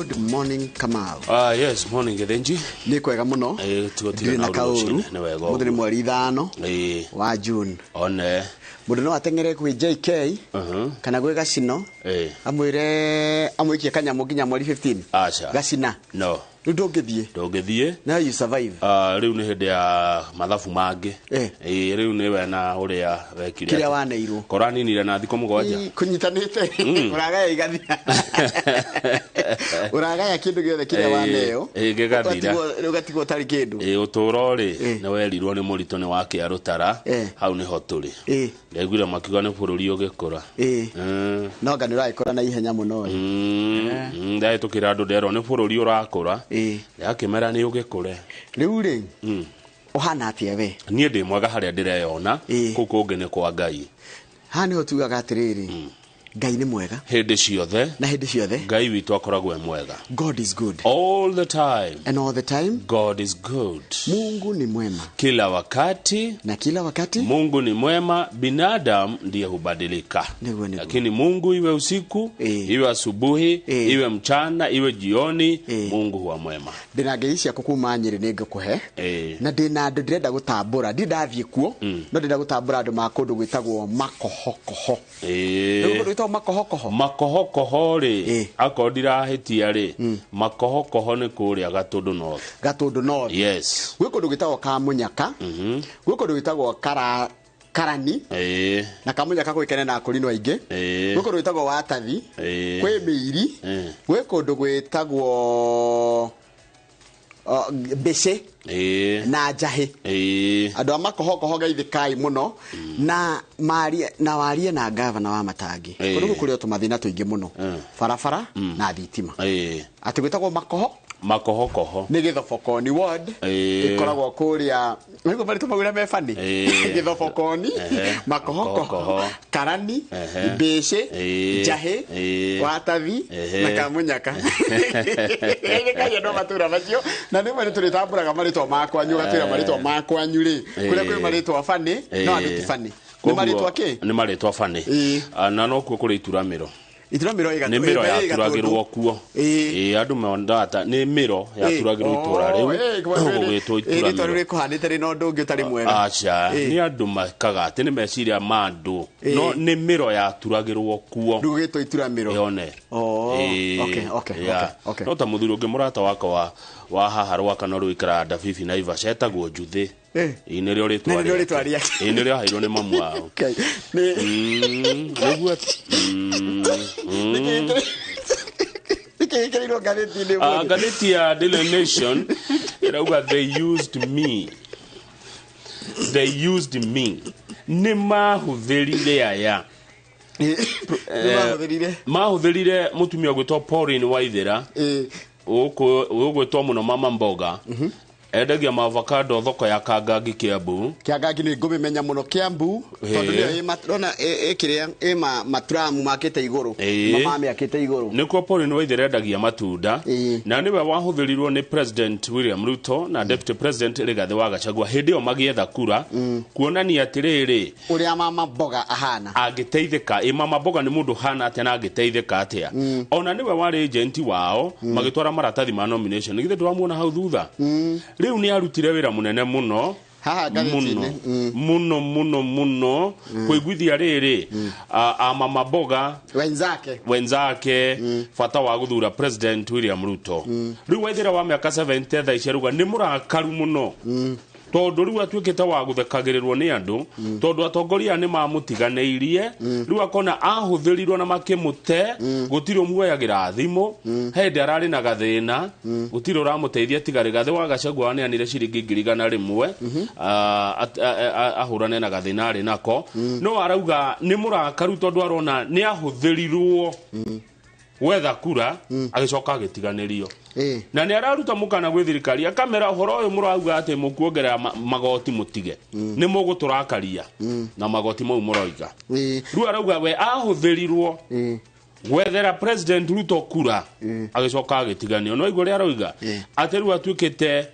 Good morning, Kamau. Ah, yes, morning, Githinji. Nĩ kwega mũno. Eh, tũgũtinda Ndirĩ na na ũru kaũru. rũcinĩ, nĩ wega Mũthĩ nĩ ũguo. mweri 5 wa June. One. Mũndũ no ateng'ere kwĩ JK kana gwĩ Gacino amwĩre amũikie kanyamũ nginya mweri 15. Aca. Gacina. No. Rĩu ndũngĩthiĩ. Ndũngĩthiĩ. Now you survive. Ah, rĩu nĩ hĩndĩ ya mathabu mangĩ. Ĩĩ, rĩu nĩwe na ũrĩa wekire. Kĩrĩa waneirwo. Koraninire na thikũ 7. Ii, kũnyitanĩte. Ũragaya igathira. Ũragaya kĩndũ gĩothe kĩrĩa waneo. Gĩgathira. Ũgatigwo ũtarĩ kĩndũ. Ĩĩ, ũtũũro rĩ, nĩ werirwo nĩ mũritũ nĩ wakĩa rũtara. Hau nĩho tũrĩ. Ndaiguire makiuga nĩ bũrũri ũgĩkũra. No nga nĩ ũragĩkũra na ihenya mũno. Ndahĩtũkĩra andũ nderwo nĩ bũrũri ũrakũra. Ndakĩmera nĩ ũgĩkũre. Rĩu rĩ, ũhana atĩa we? Niĩ ndĩ mwega harĩa ndĩreyona, kũu kũngĩ nĩ kwa Ngai. Haha nĩho tugaga atĩrĩrĩ, Ngai nĩ mwega. Hĩndĩ ciothe. Na hĩndĩ ciothe. Ngai witũ akoragwo e mwega. God is good. All the time. And all the time. God is good. Mungu ni mwema. Kila wakati. Na kila wakati. Mungu ni mwema, binadamu ndiye hubadilika. Niguo, niguo. Lakini Mungu iwe usiku, iwe asubuhi, iwe mchana, iwe jioni, Mungu huwa mwema. Ndĩna ngeici ciaku kuma Nyĩrĩ nĩ ngũkũhe. Na ndĩna andũ ndĩrenda gũtambũra, ndirĩ ndathiĩ kuo, no ndĩrenda gũtambũra andũ ma kũndũ gwĩtagwo Makohokoho. Nĩ kũndũ gwĩtagwo Makohokoho? Makohokoho rĩ, akorwo ndirahĩtia rĩ, Makohokoho nĩ kũrĩa Gatũndũ North. Gatũndũ North. Yes. Gwĩ kũndũ gwĩtagwo Kamunyaka. Gwĩ kũndũ gwĩtagwo Karani. Na Kamunyaka kũĩkaine na akũrinũ aingĩ. Gwĩ kũndũ gwĩtagwo Watathi. Kwĩ Mĩiri. Gwĩ kũndũ gwĩtagwo Mbĩcĩ. Na Njahĩ. Andũ a Makohokoho geithĩkai mũno. Na marie, na warie na gavana wa Matangi. Kũndũ kũu kũrĩ o tũmathĩna tũingĩ mũno. Barabara na thitima. Atĩ gwĩtagwo Makoho? Makohokoho. Nĩ Gĩthobokoni ward. Ĩkoragwo kũrĩa, nĩguo marĩtwa mau ũrĩa me funny? Gĩthobokoni, Makohokoho, Karani, Mbĩcĩ, Njahĩ, Watathi, na Kamunyaka. Geithĩkai andũ a matũra macio. Na rĩmwe nĩ tũrĩtambũraga marĩtwa ma kwanyu, ũgatwĩra marĩtwa ma kwanyu rĩ, kũrĩa kwĩ marĩtwa funny, no andũ ti funny. Nĩ marĩtwa kĩ? Nĩ marĩtwa funny. Na nokuo kũrĩ ituramĩro. Ituramĩro ĩ Nĩ mĩro yaturagĩrwo kuo. Andũ mendaga ta nĩ mĩro yaturagĩrwo itũra rĩu. Gũgĩtwo Rĩtwa rĩu ituramĩro. rĩkũhanĩte rĩ na ũndũ ũngĩ ũtarĩ mwega. Aca, nĩ andũ makaga atĩ nĩ meciria ma andũ. No nĩ mĩro yaturagĩrwo kuo. Rĩu gũgĩtwo ituramĩro. Yone. No ta mũthuri ũngĩ mũrata wakwa wa haha Rwaka no rũikaraga Ndabibi Naivasha etagwo Njuthĩ. Ĩĩ, nĩrĩo rĩtwa Nĩrĩo rĩake. rĩtwa rĩake. Ĩĩ, nĩrĩo aheirwo nĩ mamu wao. Okay. Nĩguo. Nĩkĩ gĩkĩrĩirwo ngathĩti-inĩ ũmũthĩ? Ngathĩti ya Daily Nation ĩrauga they used me. They used me. Nĩ mahũthĩrire aya. Nĩ mahũthĩrire. Mahũthĩrire mũtumia ũgwĩtwo Pauline Waithera. Ũgwĩtwo mũno Mama Mboga. Endagia maavocado thoko ya Kangangi Kiambu. Kĩangangi nĩ ngũmĩmenya mũno Kiambu, tondũ nĩyo ĩ rona ĩ kĩrĩa, ĩ maturamu makĩte igũrũ. Mamĩakĩte igũrũ. Nĩkuo Pauline Waithera endagia matunda. Na nĩwe wahũthĩrirwo nĩ President William Ruto na Deputy President Rigathi wa Gachagua hĩndĩ ĩyo magĩetha kura, kuonania atĩrĩrĩ, ũrĩa Mama Mboga ahana. Angĩteithĩka. Mama Mboga nĩ mũndũ ũhana atĩa na angĩteithĩka atĩa? Ona nĩwe warĩ agent wao, magĩtwara maratathi ma nomination. Githĩ ndũramuona hau thutha? Rĩu nĩ arutire wĩra mũnene mũno. Haha ngathĩti-inĩ. Mũno, mũno, mũno, mũno. Kũiguithia rĩrĩ, a Mama Mboga wenzake, wenzake, bata wa gũthura President William Ruto. Rĩu Waithera wa mĩaka 70 thaa ici arauga nĩ mũrakaru mũno. Tondũ rĩu atuĩkĩte wa gũthekagĩrĩrwo nĩ andũ, tondũ atongoria nĩ mamũtiganĩirie. Rĩu akona ahũthĩrirwo na makĩmũte, gũtirĩ ũmuoyagĩra thimũ, he hĩndĩ ararĩ na gathĩna, gũtirĩ ũramũteithia tiga Rigathĩ wa Gachagua waneanire ciringi ngiri igana rĩmwe, ahũrane na gathĩna arĩ nako. No arauga nĩ mũrakaru tondũ arona nĩ ahũthĩrirwo gwetha kura, agĩcoka agĩtiganĩrio. Na nĩ araruta mũkana gwĩ thirikari, akamera ũhoro ũyũ mũrauga atĩ mũkuongerera magoti mũtige. Nĩ mũgũtũrakaria na magoti mau mũroiga. Rĩu arauga we ahũthĩrirwo Gwethera President Ruto kura, agĩcoka agĩtiganio. No igua ũrĩa aroiga, atĩ rĩu atuĩkĩte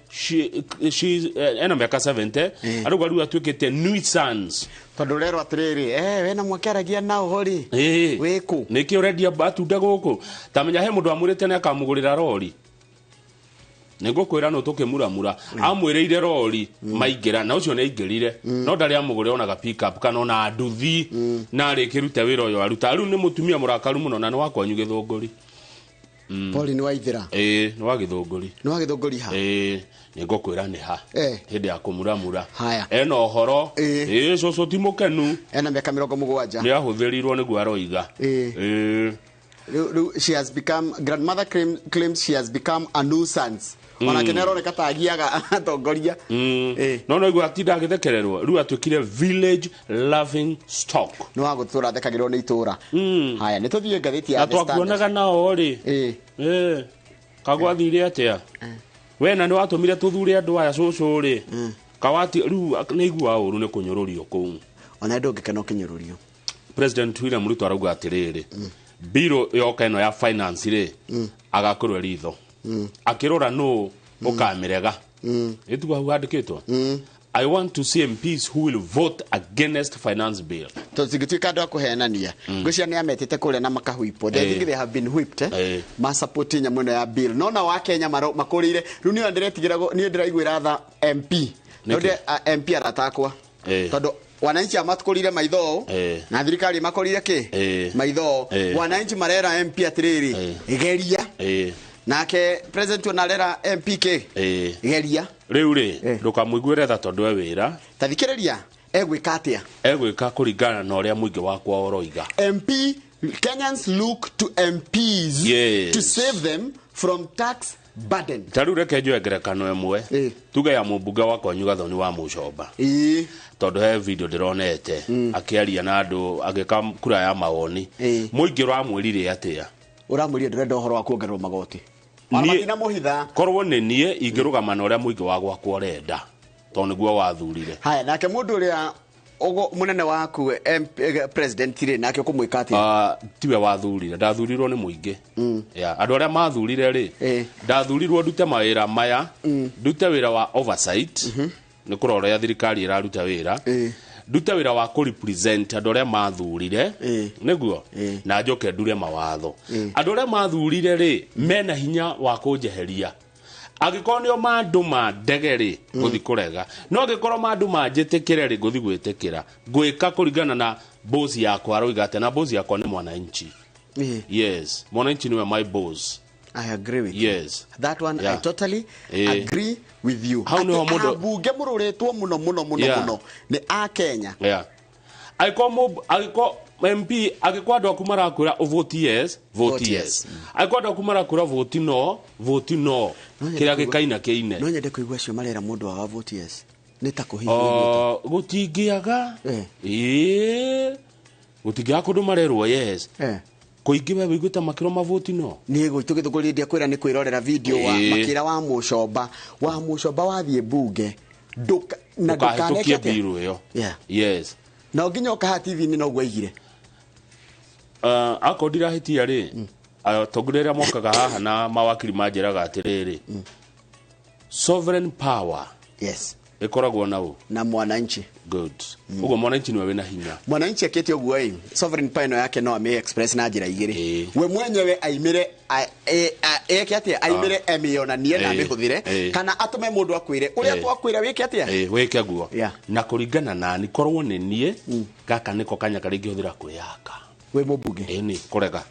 ena mĩaka 70, arauga rĩu atuĩkĩte nuisance. Tondũ ũrerwo atĩrĩrĩ, wena mwakĩaragia nao rĩ, wĩkũ? Nĩkĩ ũrendia matunda gũkũ? Tamenya he mũndũ amwĩrĩte nĩ akamũgũrĩra rori. Nĩngũkwĩra no tũkĩmuramura, amwĩrĩire rori maingĩra, na ũcio nĩ aingĩrire, no ndarĩ amũgũrĩra ona ga pick up kana ona nduthi, na arĩkĩrute wĩra ũyũ aruta. Rĩu nĩ mũtumia mũrakaru mũno, na nĩ wa kwanyu Gĩthũngũri. Pauline Waithera. Ĩĩ, nĩ wa Gĩthũngũri. Nĩ wa Gĩthũngũri ha? Ĩĩ, nĩngũkwĩra nĩ ha. Hĩndĩ ya kũmuramura. Haya. Ena ũhoro. Ĩĩ, cũcũ ti mũkenu. Ena mĩaka 70. Nĩ ahũthĩrirwo nĩguo aroiga. Ĩĩ. Rĩu she has become grandmother claims she has become a nuisance. Onake nĩ aroneka ta agiaga atongoria. No no igua atinda agĩthekererwo. Rĩu atuĩkire village loving stock. Nĩ wa gũtũra athekagĩrwo nĩ itũra. Haya, nĩ tũthiĩ ngathĩti ya Na The Standard. twakuonaga nao rĩ. Kagwathire atĩa? We na nĩ watũmire tũthure andũ aya cũcũ rĩ. Kawati rĩu nĩ igua ũru nĩ kũnyũrũrio kũu. Ona ndũngĩkena ũkĩnyũrũrio. President William Ruto arauga atĩrĩrĩ, biro yoka ĩno ya finance rĩ, agakorwo ritho. Akĩrora nũ ũkamĩrega. Ĩtiguo hau handĩkĩtwo. I want to see MPs who will vote against finance bill. Tũtingĩtuĩka andũ a kũhenania. Ngwĩciria nĩ ametĩte kũrĩa na makahwipwo. They think they have been whipped. Ma support nyamũ ĩno ya bill. No nao wa Kenya makũrĩire. Rĩu niĩ ndĩretigĩra niĩ ndĩraiguĩra tha MP. Nĩkĩ? MP aratakwa. Tondũ wananchi amatũkũrire maitho na thirikari makorire kĩ? Maitho. Wananchi marera MP atĩrĩrĩ, geria. Nake president ona arera MP kĩ? Geria. Rĩu rĩ, ndũkamũiguĩre tha tondũ e wĩra. Ta thikĩrĩria, egwĩka atĩa? Egwĩka kũringana na ũrĩa mũingĩ wakwa ũroiga. MP, Kenyans look to MPs to save them from tax burden. Ta rĩu reke njoe ngerekano ĩmwe. Tuge ya mũmbunge wa kwanyu Gathoni wa Mũcomba. Tondũ he video ndĩronete akĩaria na andũ agĩka kura ya mawoni. Mũingĩ ũramwĩrire atĩa? Ũramwĩrire ndũrenda ũhoro wa kuongererwo magoti. Matina mũhitha. Korwo nĩ niĩ ingĩrũgama na ũrĩa mũingĩ wa gwakwa ũrenda, tondũ nĩguo wathurire. Haya, nake mũndũ ũrĩa mũnene waku president rĩ, nake ũkũmwĩka atĩa? Tiwe wathurire, ndathurirwo nĩ mũingĩ. Andũ arĩa mathurire rĩ, ndathurirwo ndute mawĩra maya, ndute wĩra wa oversight, nĩ kũrora ũrĩa thirikari ĩraruta wĩra, ndute wĩra wa kũ-represent andũ arĩa mathurire, nĩguo, na njoke ndure mawatho. Andũ arĩa mathurire rĩ, mena hinya wa kũnjeheria. Angĩkorwo nĩo mandũma ndege rĩ, ngũthi kũrega. No angĩkorwo mandũma njĩtĩkĩre rĩ, ngũthi gwĩtĩkĩra. Ngwĩka kũringana na boss yakwa aroiga atĩa, na boss yakwa nĩ mwananchi. Yes, mwananchi niwe my boss. I agree with you. Yes. That one I totally agree with you. Hau nĩho mũndũ Ambunge mũrũrĩtwo mũno mũno mũno mũno nĩ a Kenya. Angĩkorwo MP, angĩkorwo andũ aku marakwĩra vote yes, vote yes. Angĩkorwo andũ aku marakwĩra vote no, vote no. Kĩrĩa gĩkaina kĩine. No nyende kũigua acio marera mũndũ wa vote yes. Nĩ ta kũhihinywo. Gũtingĩaga. Gũtingĩaga kũndũ marerwo yes. Kũingĩ we wĩiguĩte makĩrwo mavoti no. Niĩ gwitũ Gĩthũngũri ndiakwĩra nĩ kwĩrorera video wa makĩra wa Mũcomba. Wa Mũcomba wathiĩ mbunge. Na ndũkaneke atĩa? Bill ĩyo. Yes. Na nginya ũka haha TV-inĩ noguo aigire. Akorwo ndirahĩtia rĩ, atongoria arĩa mokaga haha na mawakiri manjĩraga atĩrĩrĩ, sovereign power ĩkoragwo na ũ? Na mwananchi. Good. Ũguo mwananchi nĩwe wĩna hinya. Mwananchi akĩte ũguo ĩ, sovereign power ĩno yake no amĩ express na njĩra igĩrĩ. We mwenyewe aimĩre, eke atĩa? Aimĩre amĩonanie na amĩhũthĩre, kana atũme mũndũ akwĩre ũrĩa twakwĩra wĩke atĩa? Wĩke guo. Na kũringana nani, korwo nĩ niĩ, gaka nĩko kanya karĩa ingĩhũthĩra kwĩyaka. Wĩ mũmbunge? Ĩĩ, kũrega.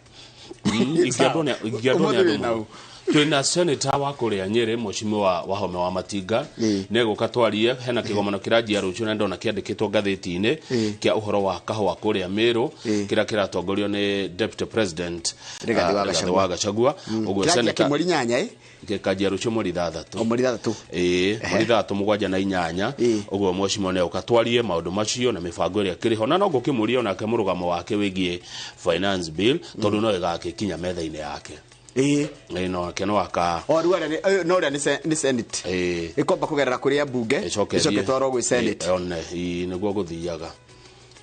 Ingĩandwo nĩ andũ mũno. Twĩna senator wa kũrĩa Nyĩrĩ, mheshimiwa Wahome wa Matinga, nĩegũka twarie. Hena kĩgomano kĩranjia rũciũ na ndona kĩandĩkĩtwo ngathĩti-inĩ kĩa ũhoro wa kahũa kũrĩa Meru, kĩrĩa kĩratongorio nĩ Deputy President Rigathi wa Gachagua. Ũguo Kĩranjia senator kĩmweri 8, gĩkanjia rũciũ mweri 6. O mweri 6. Mweri 6 7 na 8. Ũguo mheshimiwa nĩegũka twarie maũndũ macio na mĩbango ĩrĩa ĩkĩrĩ ho, na no ngũkĩmũria onake mũrũgamo wake wĩgiĩ finance bill, tondũ no ĩgagĩkinya metha-inĩ yake. No ake no aka. O rĩu arĩa no ũrĩa nĩ Senate. Ĩkwamba kũgerera kũrĩ ambunge, ĩcoke ĩtwarwo gwĩ Senate. One, nĩguo gũthiaga.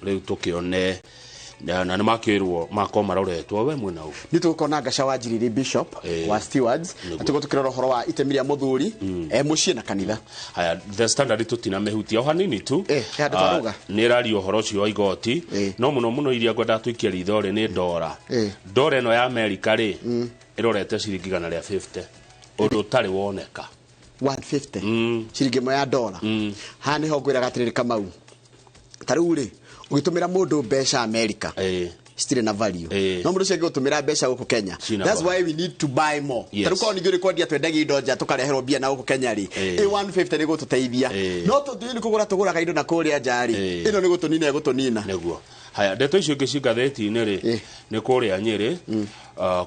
Rĩu tũkĩone Na nĩ makĩrwo makorwo maroretwo we mwena ũ nĩ tũgũkorwo na Ngaca wa Njiriri Bishop wa Stewards na tũgũkorwo tũkĩrora ũhoro wa itemi rĩa mũthuri mũciĩ na kanitha. Haya, The Standard tũtinamehutia o hanini tu. Nĩ ĩraria ũhoro ũcio wa igoti no mũno mũno iria ngwenda tũikie ritho rĩ nĩ ndora. Ndora ĩno ya Amerika rĩ ĩrorete ciringi 150 ũndũ ũtarĩ woneka 150 ciringi ĩmwe ya ndora. Haha nĩho ngwĩraga atĩrĩrĩ Kamau, ta rĩu rĩ ũgĩtũmĩra mũndũ mbeca Amerika citirĩ na value, no mũndũ ũcio angĩgũtũmĩra mbeca gũkũ Kenya, that's why we need to buy more. Ta rĩu korwo ningĩ ũrĩ kwendia twendagia indo nja tũkareherwo mbia na gũkũ Kenya rĩ, 150 nĩ gũtũteithia, no tũthiĩ nĩ kũgũra tũgũraga indo na kũrĩa nja rĩ, ĩno nĩ gũtũnina ĩgũtũnina. Nĩguo. Haya, ndeto icio ingĩ ci ngathĩti-inĩ rĩ nĩ kũrĩa Nyĩrĩ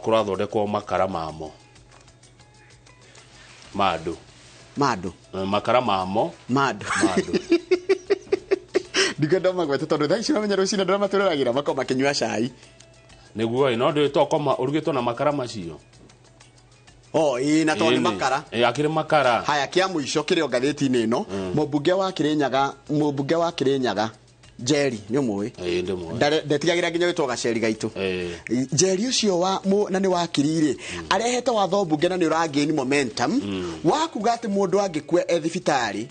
kũrathondekwo makara mamo mandũ mandũ makara mamo mandũ ndikwenda magwete tondũ thaa ici mamenya rũcinĩ andũ arĩa matũroragĩra makorwo makĩnyua cai. Nĩguo no ndũĩ tokoma ũrugĩtwo na makara macio. Oh, ĩĩ na tondũ nĩ makara. Akĩrĩ makara. Haya, kĩa mũico kĩrĩ o ngathĩti-inĩ ĩno, mũmbunge wa Kĩrĩnyaga Njeri nĩ ũmũĩ? Ndetigagĩra nginya gwĩtwo gaceri gaitũ. Njeri ũcio wa na nĩ wakiri rĩ, arehete watho mbunge na nĩ ũragain momentum wa kuga atĩ mũndũ angĩkua e thibitarĩ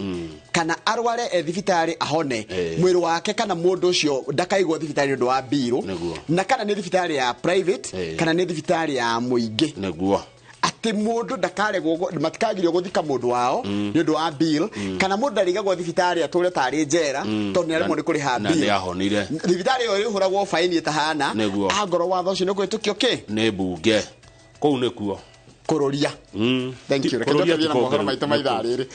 kana arware e thibitarĩ ahone, mwĩrĩ wake kana mũndũ ũcio ndakaigwo thibitarĩ nĩ ũndũ wa mbirũ, na kana nĩ thibitarĩ ya private kana nĩ thibitarĩ ya mũingĩ. Nĩguo. Atĩ mũndũ ndakaregwo, matikagirio gũthika mũndũ wao nĩ ũndũ wa bill, kana mũndũ ndarigagwo thibitarĩ atũre tarĩ njera tondũ nĩ aremwo nĩ kũrĩha bill. Na nĩ ahonire. Thibitarĩ ĩyo ĩhũragwo faini ĩtahana. Angorwo watho ũcio nĩ ũkũhĩtũkio kĩ? Nĩ mbunge. Kũu nĩkuo. Kũrũria. Thank you. Reke tũthiĩ na mohoro maitũ ma ithaa rĩrĩ.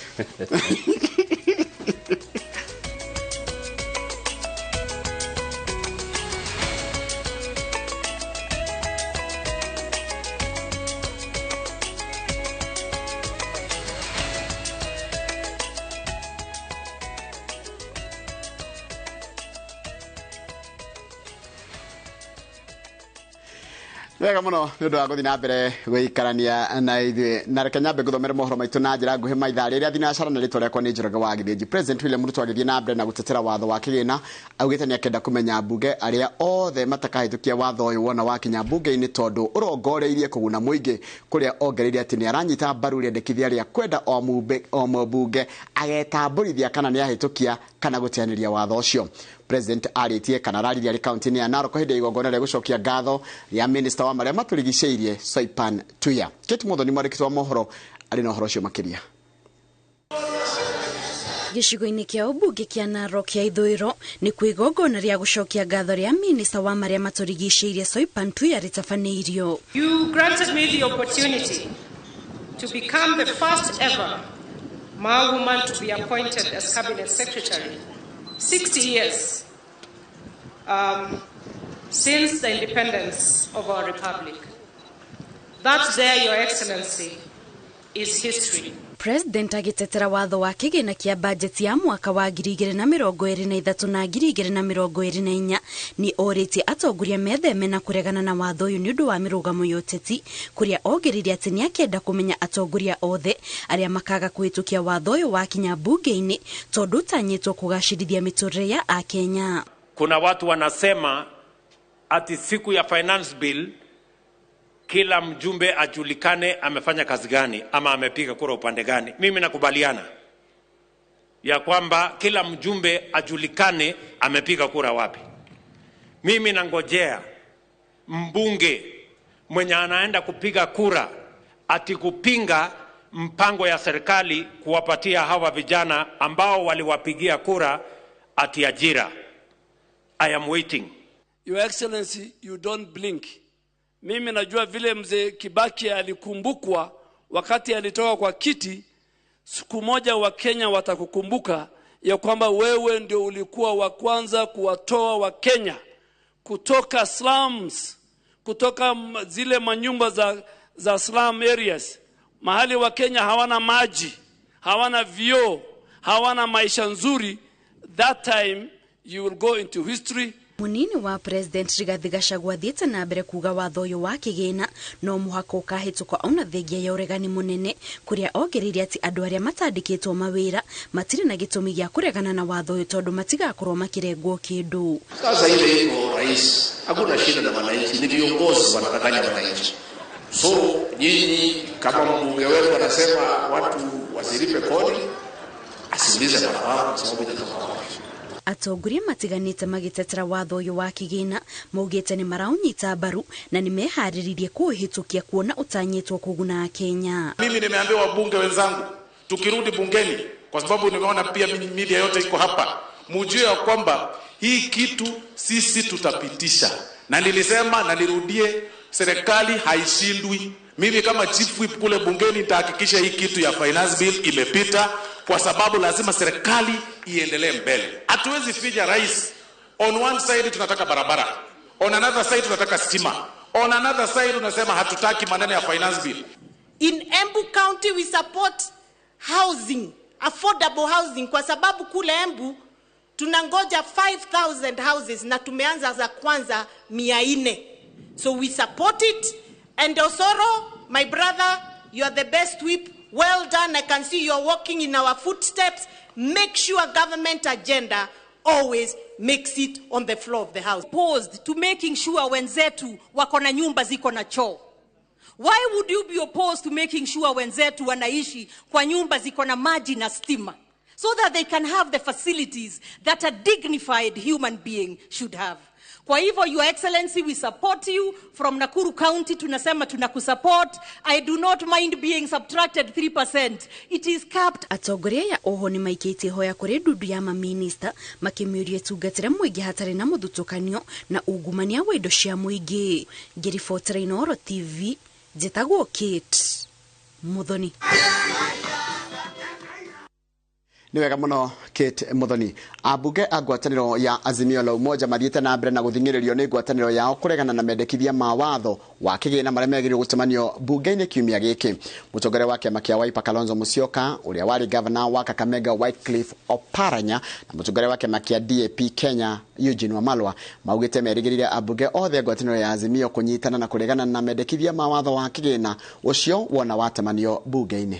Wega muno nĩ ũndũ wa gũthiĩ na mbere gũikarania na ithuĩ, na reke nyambe ngũthomere mohoro maitũ na njĩra nguhĩ ma ithaa rĩrĩa thinacara na rĩtwa rĩakwa nĩ Njoroge wa Gĩthĩnji. President William Ruto agĩthiĩ na mbere na gũtetera watho wa kĩgĩna, augĩte nĩ akenda kũmenya mbunge arĩa othe matakahĩtũkia watho ũyũ wona wakinya mbunge-inĩ tondũ ũrongoreirie kũguna mũingĩ, kũrĩa ongereire atĩ nĩ aranyita mbaru rĩendekithia rĩa kwenda o mũmbunge agetambũrithia kana nĩ ahĩtũkia kana gũteanĩria watho ũcio. President arĩtie kana araririe arĩ kaunti-inĩ ya Narok hĩndĩ ya igongona rĩa gũcokia ngatho rĩa minista wa marĩa matũrigicĩirie Soipan Tuya. Kate Muthoni mwandĩki wa mohoro arĩ na ũhoro ũcio makĩria. Gĩcigo-inĩ kĩa ũmbunge kĩa Narok ya ithũĩro nĩ kwĩ igongona rĩa gũcokia ngatho rĩa minista wa marĩa matũrigicĩirie Soipan Tuya rĩtabanĩirio. You granted me the opportunity to become the first ever Mao woman to be appointed as cabinet secretary 60 years since the independence of our republic. That there, Your Excellency, is history. President agĩtetera watho wa kĩgĩna kĩa bajeti ya mwaka wa 2023 na 2024 nĩ orĩtie atongoria metheme na kũregana na watho ũyũ nĩ ũndũ wa mĩrũgamo ya ũteti, kũrĩa ongereire atĩ nĩ akenda kũmenya atongoria othe arĩa makaga kũhĩtũkia watho ũyũ wakinya mbunge-inĩ tondũ ũtanyĩtwo kũgacĩrithia mĩtũrĩre ya Akenya. Kuna watu wanasema ati siku ya finance bill kila mjumbe ajulikane amefanya kazi gani ama amepiga kura upande gani. Mimi nakubaliana ya kwamba kila mjumbe ajulikane amepiga kura wapi. Mimi nangojea mbunge mwenye anaenda kupiga kura ati kupinga mpango ya serikali kuwapatia hawa vijana ambao waliwapigia kura ati ajira. I am waiting. Your Excellency, you don't blink. Mimi najua vile mzee Kibaki alikumbukwa wakati alitoka kwa kiti, siku moja wa Kenya watakukumbuka ya kwamba wewe ndio ulikuwa wa kwanza kuwatoa wa Kenya kutoka slums, kutoka zile manyumba za slum areas, mahali wa Kenya hawana maji, hawana vioo, hawana maisha nzuri. That time you will go into history. Munini wa President Rigathi Gachagua athiĩte na mbere kuga watho ũyũ wa kĩgĩna no mũhaka ũkahĩtũka ona thengia ya ũregani mũnene, kũrĩa ongereire atĩ andũ arĩa matandĩkĩtwo mawĩra matirĩ na gĩtũmi gĩa kũregana na watho ũyũ tondũ matigakorwo makĩrengwo kĩndũ. Sasa ile iko rais Hakuna shida na wananchi, ni viongozi wanadanganya wananchi. So nyinyi kama mbunge wenu anasema watu wasilipe kodi, asiulize bwana wao kwa sababu itatoka wapi. Atongoria matiganĩte magĩtetera watho ũyũ wa kĩgĩna maugĩte nĩ maraũnyita mbaru na nĩ meharĩrĩirie kũũhĩtũkia kuona ũtanyĩtwo kũguna Kenya. Mimi nimeambiwa wabunge wenzangu tukirudi bungeni, kwa sababu nimeona pia media yote iko hapa, mujue ya kwamba hii kitu sisi tutapitisha. Na nilisema na nirudie, serikali haishindwi. Mimi kama chief whip kule bungeni nitahakikisha hii kitu ya finance bill imepita, kwa sababu lazima serikali iendelee mbele. Hatuwezi finya rais. On one side tunataka barabara, on another side tunataka stima, on another side unasema hatutaki maneno ya finance bill. In Embu County we support housing, affordable housing, kwa sababu kule Embu tunangoja 5,000 houses na tumeanza za kwanza 400. So we support it. And Osoro, my brother, you are the best whip. Well done. I can see you are walking in our footsteps. Make sure government agenda always makes it on the floor of the house. Opposed to making sure wenzetu wako na nyumba ziko na choo. Why would you be opposed to making sure wenzetu wanaishi kwa nyumba ziko na maji na stima, so that they can have the facilities that a dignified human being should have? Kwa hivyo, Your Excellency, we support you. From Nakuru County, tunasema tunakusupport. I do not mind being subtracted 3%. It is capped. Atongoria ya oho nĩ maikĩtie ihoya kũrĩ ndundu ya maminista makĩmĩũria ĩtungatĩre mũingĩ hatarĩ na mũthutũkanio na ungumania wa indo cia mũingĩ. Ngĩribotera Inooro TV, njĩtagwo Kate Muthoni. Nĩ wega mũno Kate Muthoni. Ambunge a ngwatanĩro ya Azimio la Umoja mathiĩte na mbere na gũthing'ĩrĩrio nĩ ngwatanĩro yao kũregana na mendekithia ma watho wa kĩgĩna marĩa megĩrĩirwo gũcemanio bunge-inĩ kiumia gĩkĩ. Mũtongoria wa kĩama kĩa Wiper Kalonzo Musyoka, ũrĩa warĩ gavana wa Kakamega Wycliffe Oparanya, na mũtongoria wa kĩama kĩa DAP Kenya Eugene Wamalwa maugĩte merĩgĩrĩire ambunge othe ngwatanĩro ya Azimio kũnyitana na kũregana na mendekithia ma watho wa kĩgĩna ũcio wona watemanio bunge-inĩ.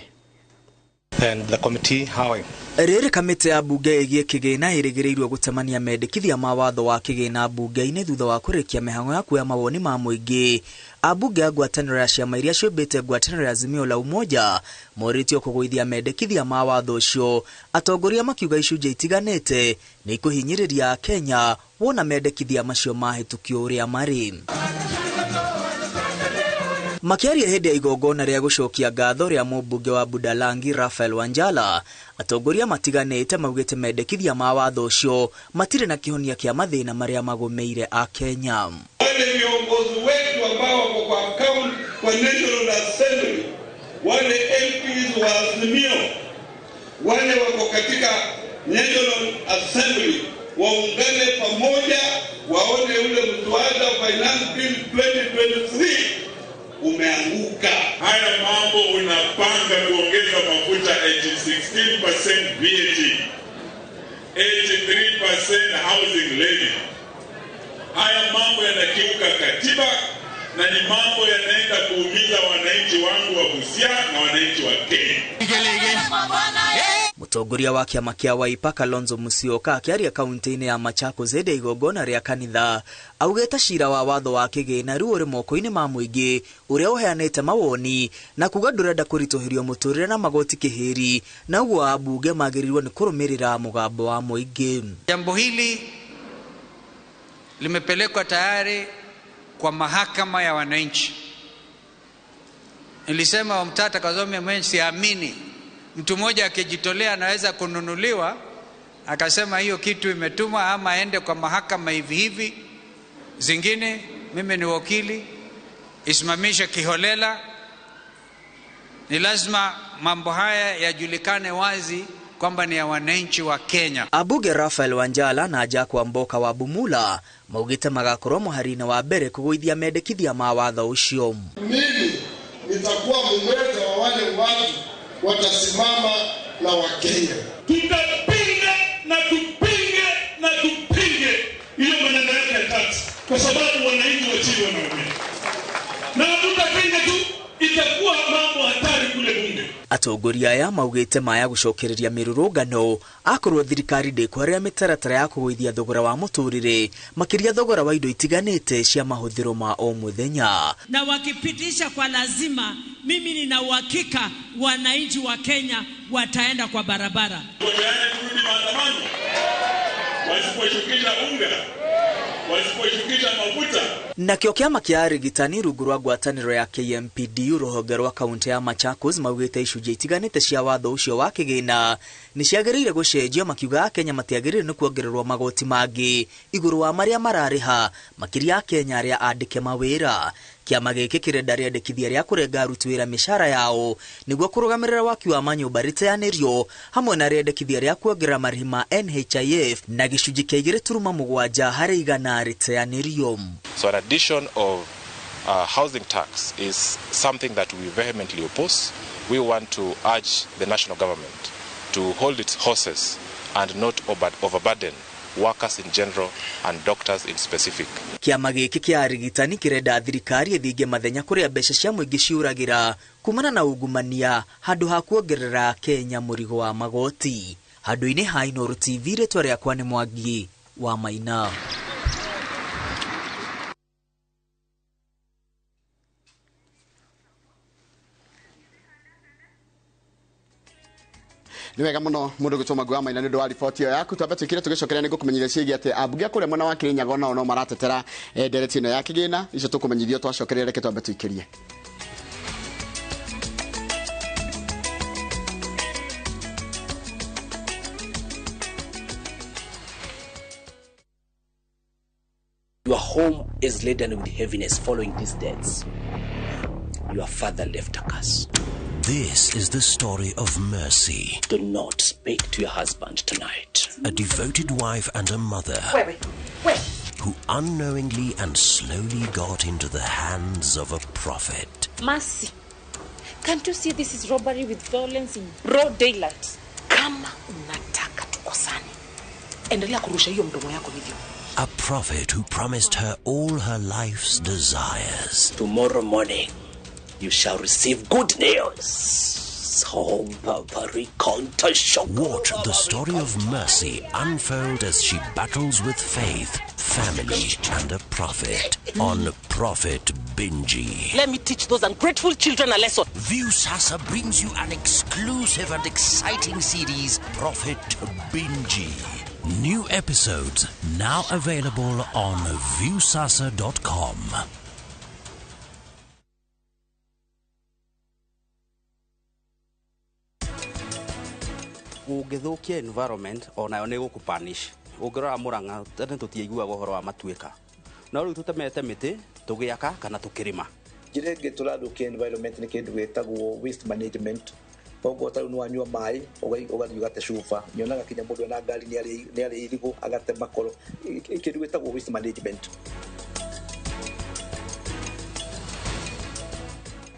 And the committee, how are you? Rĩrĩ kamĩtĩ ya bunge ĩgiĩ kĩgĩna ĩrĩgĩrĩirwo gũtemania mendekithia ma watho wa kĩgĩna bunge-inĩ thutha wa kũrĩkia mĩhang'o ya kuoya mawoni ma mũingĩ. Ambunge a ngwatanĩro ya ciama iria ciũmbĩte ngwatanĩro ya Azimio la Umoja morĩtio kũgũithia mendekithia ma watho ũcio, atongoria makiuga icunjĩ itiganĩte nĩ ikũhinyĩrĩria Kenya wona mendekithia macio mahĩtũkio ũrĩa marĩ. Makiaria hĩndĩ ya igongona rĩa gũcokia ngatho rĩa mũmbunge wa Budalangi Raphael Wanjala, atongoria matiganĩte maugĩte mendekithia ma watho ũcio matirĩ na kĩhonia kĩa mathĩna marĩa magũmĩire a Kenya. Wale viongozi wetu ambao wako kwa account kwa National Assembly, wale MPs wa Azimio, wale wako katika National Assembly waungane pamoja, waone ule mswada wa Finance Bill 2023 umeanguka. Haya mambo unapanga kuongeza mafuta 16% VAT, 83% housing levy. Haya mambo yanakiuka katiba na ni mambo yanaenda kuumiza wananchi wangu wa Busia na wananchi wa Kenya. Mũtongoria wa kĩama kĩa Wiper Kalonzo Musyoka akĩaria kaunti-inĩ ya Machakos hĩndĩ ya igongona rĩa kanitha augĩte cira wa watho wa kĩgĩna rĩu ũrĩ moko-inĩ ma mũingĩ ũrĩa ũheanĩte mawoni na kuga ndũrenda kũritũhĩrio mũtũrĩre na magoti kĩhĩri, na ũguo ambunge magĩrĩirwo nĩ kũrũmĩrĩra mũgambo wa mũingĩ. Jambo hili limepelekwa tayari kwa mahakama ya wananchi. Nilisema Omtata Kazome mwenye siamini mtu mmoja akijitolea anaweza kununuliwa akasema hiyo kitu imetumwa ama aende kwa mahakama hivi hivi. Zingine mimi ni wakili, isimamishe kiholela. Ni lazima mambo haya yajulikane wazi kwamba ni ya wananchi wa Kenya. Abuge Raphael Wanjala na Jack Wamboka wa Bumula maugite magakorwo mũhari-inĩ wa mbere kũgũithia mendekithia ma watho ũcio. Mimi nitakuwa mmoja wa wale watu watasimama na Wakenya. Tutapinga na tupinge na tupinge hiyo maneno yake ya tax, kwa sababu wananchi wa chini wanaumia. Na tutapinga tu, itakuwa mambo hatari kule bunge. Atongoria aya maugĩte maya gũcokereria mĩrũrũngano akorwo thirikari ndĩkwarĩra mĩtaratara ya kũgũithia thogora wa mũtũrĩre, makĩria thogora wa indo itiganĩte cia mahũthĩro ma o mũthenya. Na wakipitisha kwa lazima, mimi nina uhakika wananchi wa Kenya wataenda kwa barabara. Kurudi maandamano, wasiposhukisha unga, wasiposhukisha mafuta. Nakĩo kĩama kĩa arigitani rungu rwa ngwatanĩro ya KMPDU rũhonge rwa kaunti ya Machakos maugĩte icunjĩ itiganĩte cia watho ũcio wa kĩgĩna nĩ ciagĩrĩire gũcenjio, makiuga Akenya matiagĩrĩire nĩ kuongererwo magoti mangĩ igũrũ wa marĩa mararĩha, makĩria Akenya arĩa andĩke mawĩra. Kĩama gĩkĩ kĩrenda rĩandĩkithia rĩa kũrenga aruti wĩra mĩcara yao nĩguo kũrũgamĩrĩra waki wa manyũmba rĩteanĩrio, hamwe na rĩandĩkithia rĩa kuongerera marĩhi ma NHIF na gĩcunjĩ kĩa 2.7 harĩ igana rĩteanĩrio. So an addition of housing tax is something that we vehemently oppose. We want to urge the national government to hold its horses and not overburden workers in general and doctors in specific. Kĩama gĩkĩ kĩa arigitani kĩrenda thirikari ĩthinge mathenya kũrĩa mbeca cia mũingĩ ciũragĩra kumana na ungumania handũ ha kuongerera Kenya mũrigo wa magoti. Handũ-inĩ ha Inooro TV, rĩtwa rĩakwa nĩ Mwangi wa Maina. Nĩ wega mũno mũndũ gwĩtwo Mwangi wa Maina nĩ ũndũ wa riboti ĩyo yaku. Twambe twĩkire tũgĩcokeria nĩ ngũkũmenyithia ciĩgiĩ atĩ ambunge a kũrĩa mwena wa Kĩrĩnyaga onao no maratetera ndereti ĩno ya kĩgĩna. Icio tũkũmenyithio twacokeria, reke twambe tũikĩrie. Your home is laden with heaviness following these deaths. Your father left a curse. This is the story of Mercy. Do not speak to your husband tonight. A devoted wife and a mother. Wait. Who unknowingly and slowly got into the hands of a prophet. Mercy, can't you see this is robbery with violence in broad daylight? Kama unataka tukosane, endelea kurusha hiyo mdomo yako hivyo. A prophet who promised her all her life's desires. Tomorrow morning, you shall receive good news. Watch the story of Mercy unfold as she battles with faith, family, and a prophet on Prophet Binji. Let me teach those ungrateful children a lesson. Viusasa brings you an exclusive and exciting series, Prophet Binji. New episodes now available on viusasa.com. Ũngĩthũkia environment onayo nĩ gũkũpanish. Ũngĩrora Mũrang'a tene tũtiaiguaga ũhoro wa matuĩka, no rĩu tũtemete mĩtĩ tũgĩaka kana tũkĩrĩma. Njĩra ĩngĩ tũrathũkia environment nĩ kĩndũ gĩtagwo waste management. Koguo ta rĩu nĩ wanyua maĩ ũgathiĩ ũgate cuba, nyonaga kinya mũndũ ena ngari nĩ arĩ irigũ agate makoro, kĩndũ gĩtagwo waste management.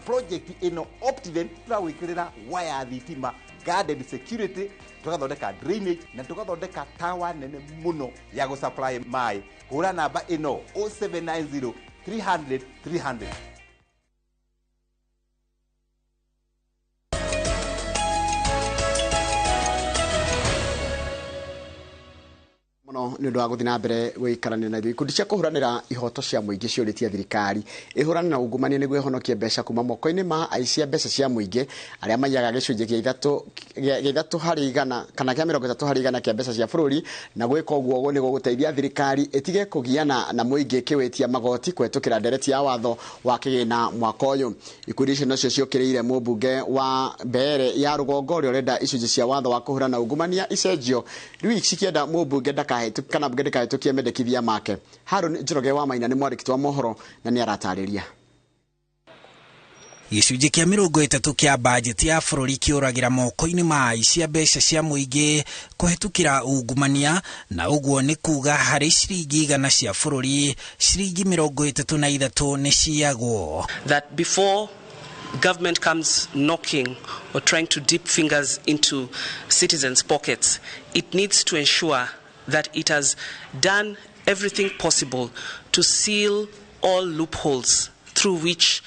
Project ĩno Optiven tũrawĩkĩrĩra waya thitima, guarded security, tugathondeka drainage na tugathondeka tower nene muno ya gũsupply maĩ. Hũra namba ĩno 0790 300 300. Mũno nĩ ũndũ wa gũthiĩ na mbere gũikarania na ithuĩ. Ikundi cia kũhũranĩra ihoto cia mũingĩ ciũrĩtie thirikari ĩhũrane na ungumania nĩguo ĩhonokie mbeca kuma moko-inĩ ma aici a mbeca cia mũingĩ arĩa maiyaga gĩcunjĩ gĩa ithatũ harĩ igana kana kĩa 30% kĩa mbeca cia bũrũri, na gwĩka ũguo nĩ gũgũteithia thirikari ĩtige kũgiana na mũingĩ kĩwĩtia magoti kũhetũkĩra ndereti ya watho wa kĩgĩna mwaka ũyũ. Ikundi icio nocio ciũkĩrĩire mũmbunge wa Mbeere ya rũgongo ũrĩa ũrenda icunjĩ cia watho wa kũhũrana ungumania icenjio, rĩu cikĩenda mũmbunge kana mbunge ndĩkahĩtũkie mendekithia make. Harũn Njoroge wa Maina nĩ mwandĩki wa mohoro na nĩ aratarĩria. Gĩcunjĩ kĩa 30 kĩa bajeti ya bũrũri kĩũragĩra moko-inĩ ma aici a mbeca cia mũingĩ kũhetũkĩra ungumania, na ũguo nĩ kuga harĩ ciringi 100 cia bũrũri ciringi 33 nĩ ciyagwo. That before government comes knocking or trying to dip fingers into citizens' pockets, it needs to ensure that it has done everything possible to seal all loopholes through which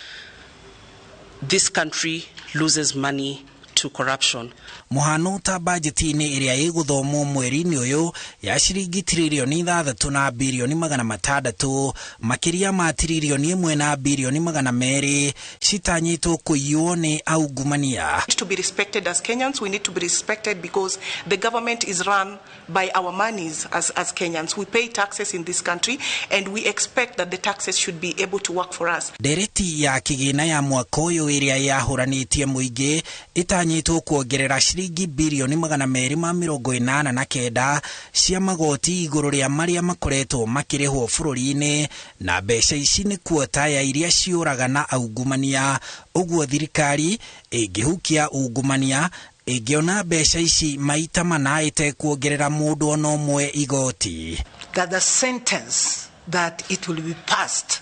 this country loses money to corruption. Mũhano ta bajeti-inĩ ĩrĩa ĩgũthomwo mweri-inĩ ũyũ ya ciringi tiririoni 6 na birioni 600, makĩria ma tiririoni 1 na birioni 200 citanyĩtwo kũiywo nĩ aungumania. To be respected as Kenyans, we need to be respected because the government is run by our monies as Kenyans. We pay taxes in this country and we expect that the taxes should be able to work for us. Ndereti ya kĩgĩna ya mwaka ũyũ ĩrĩa yahũranĩtie mũingĩ ĩtanyĩtwo kuongerera ciringi birioni 289 cia magoti igũrũ rĩa marĩa makoretwo makĩrĩhwo bũrũri-inĩ, na mbeca ici nĩ kuota ya iria ciũraga na aungumania. Ũguo thirikari ĩngĩhukia ungumania ĩngĩona mbeca ici maita mana ĩtekuongerera mũndũ ona ũmwe igoti. That the sentence that it will be passed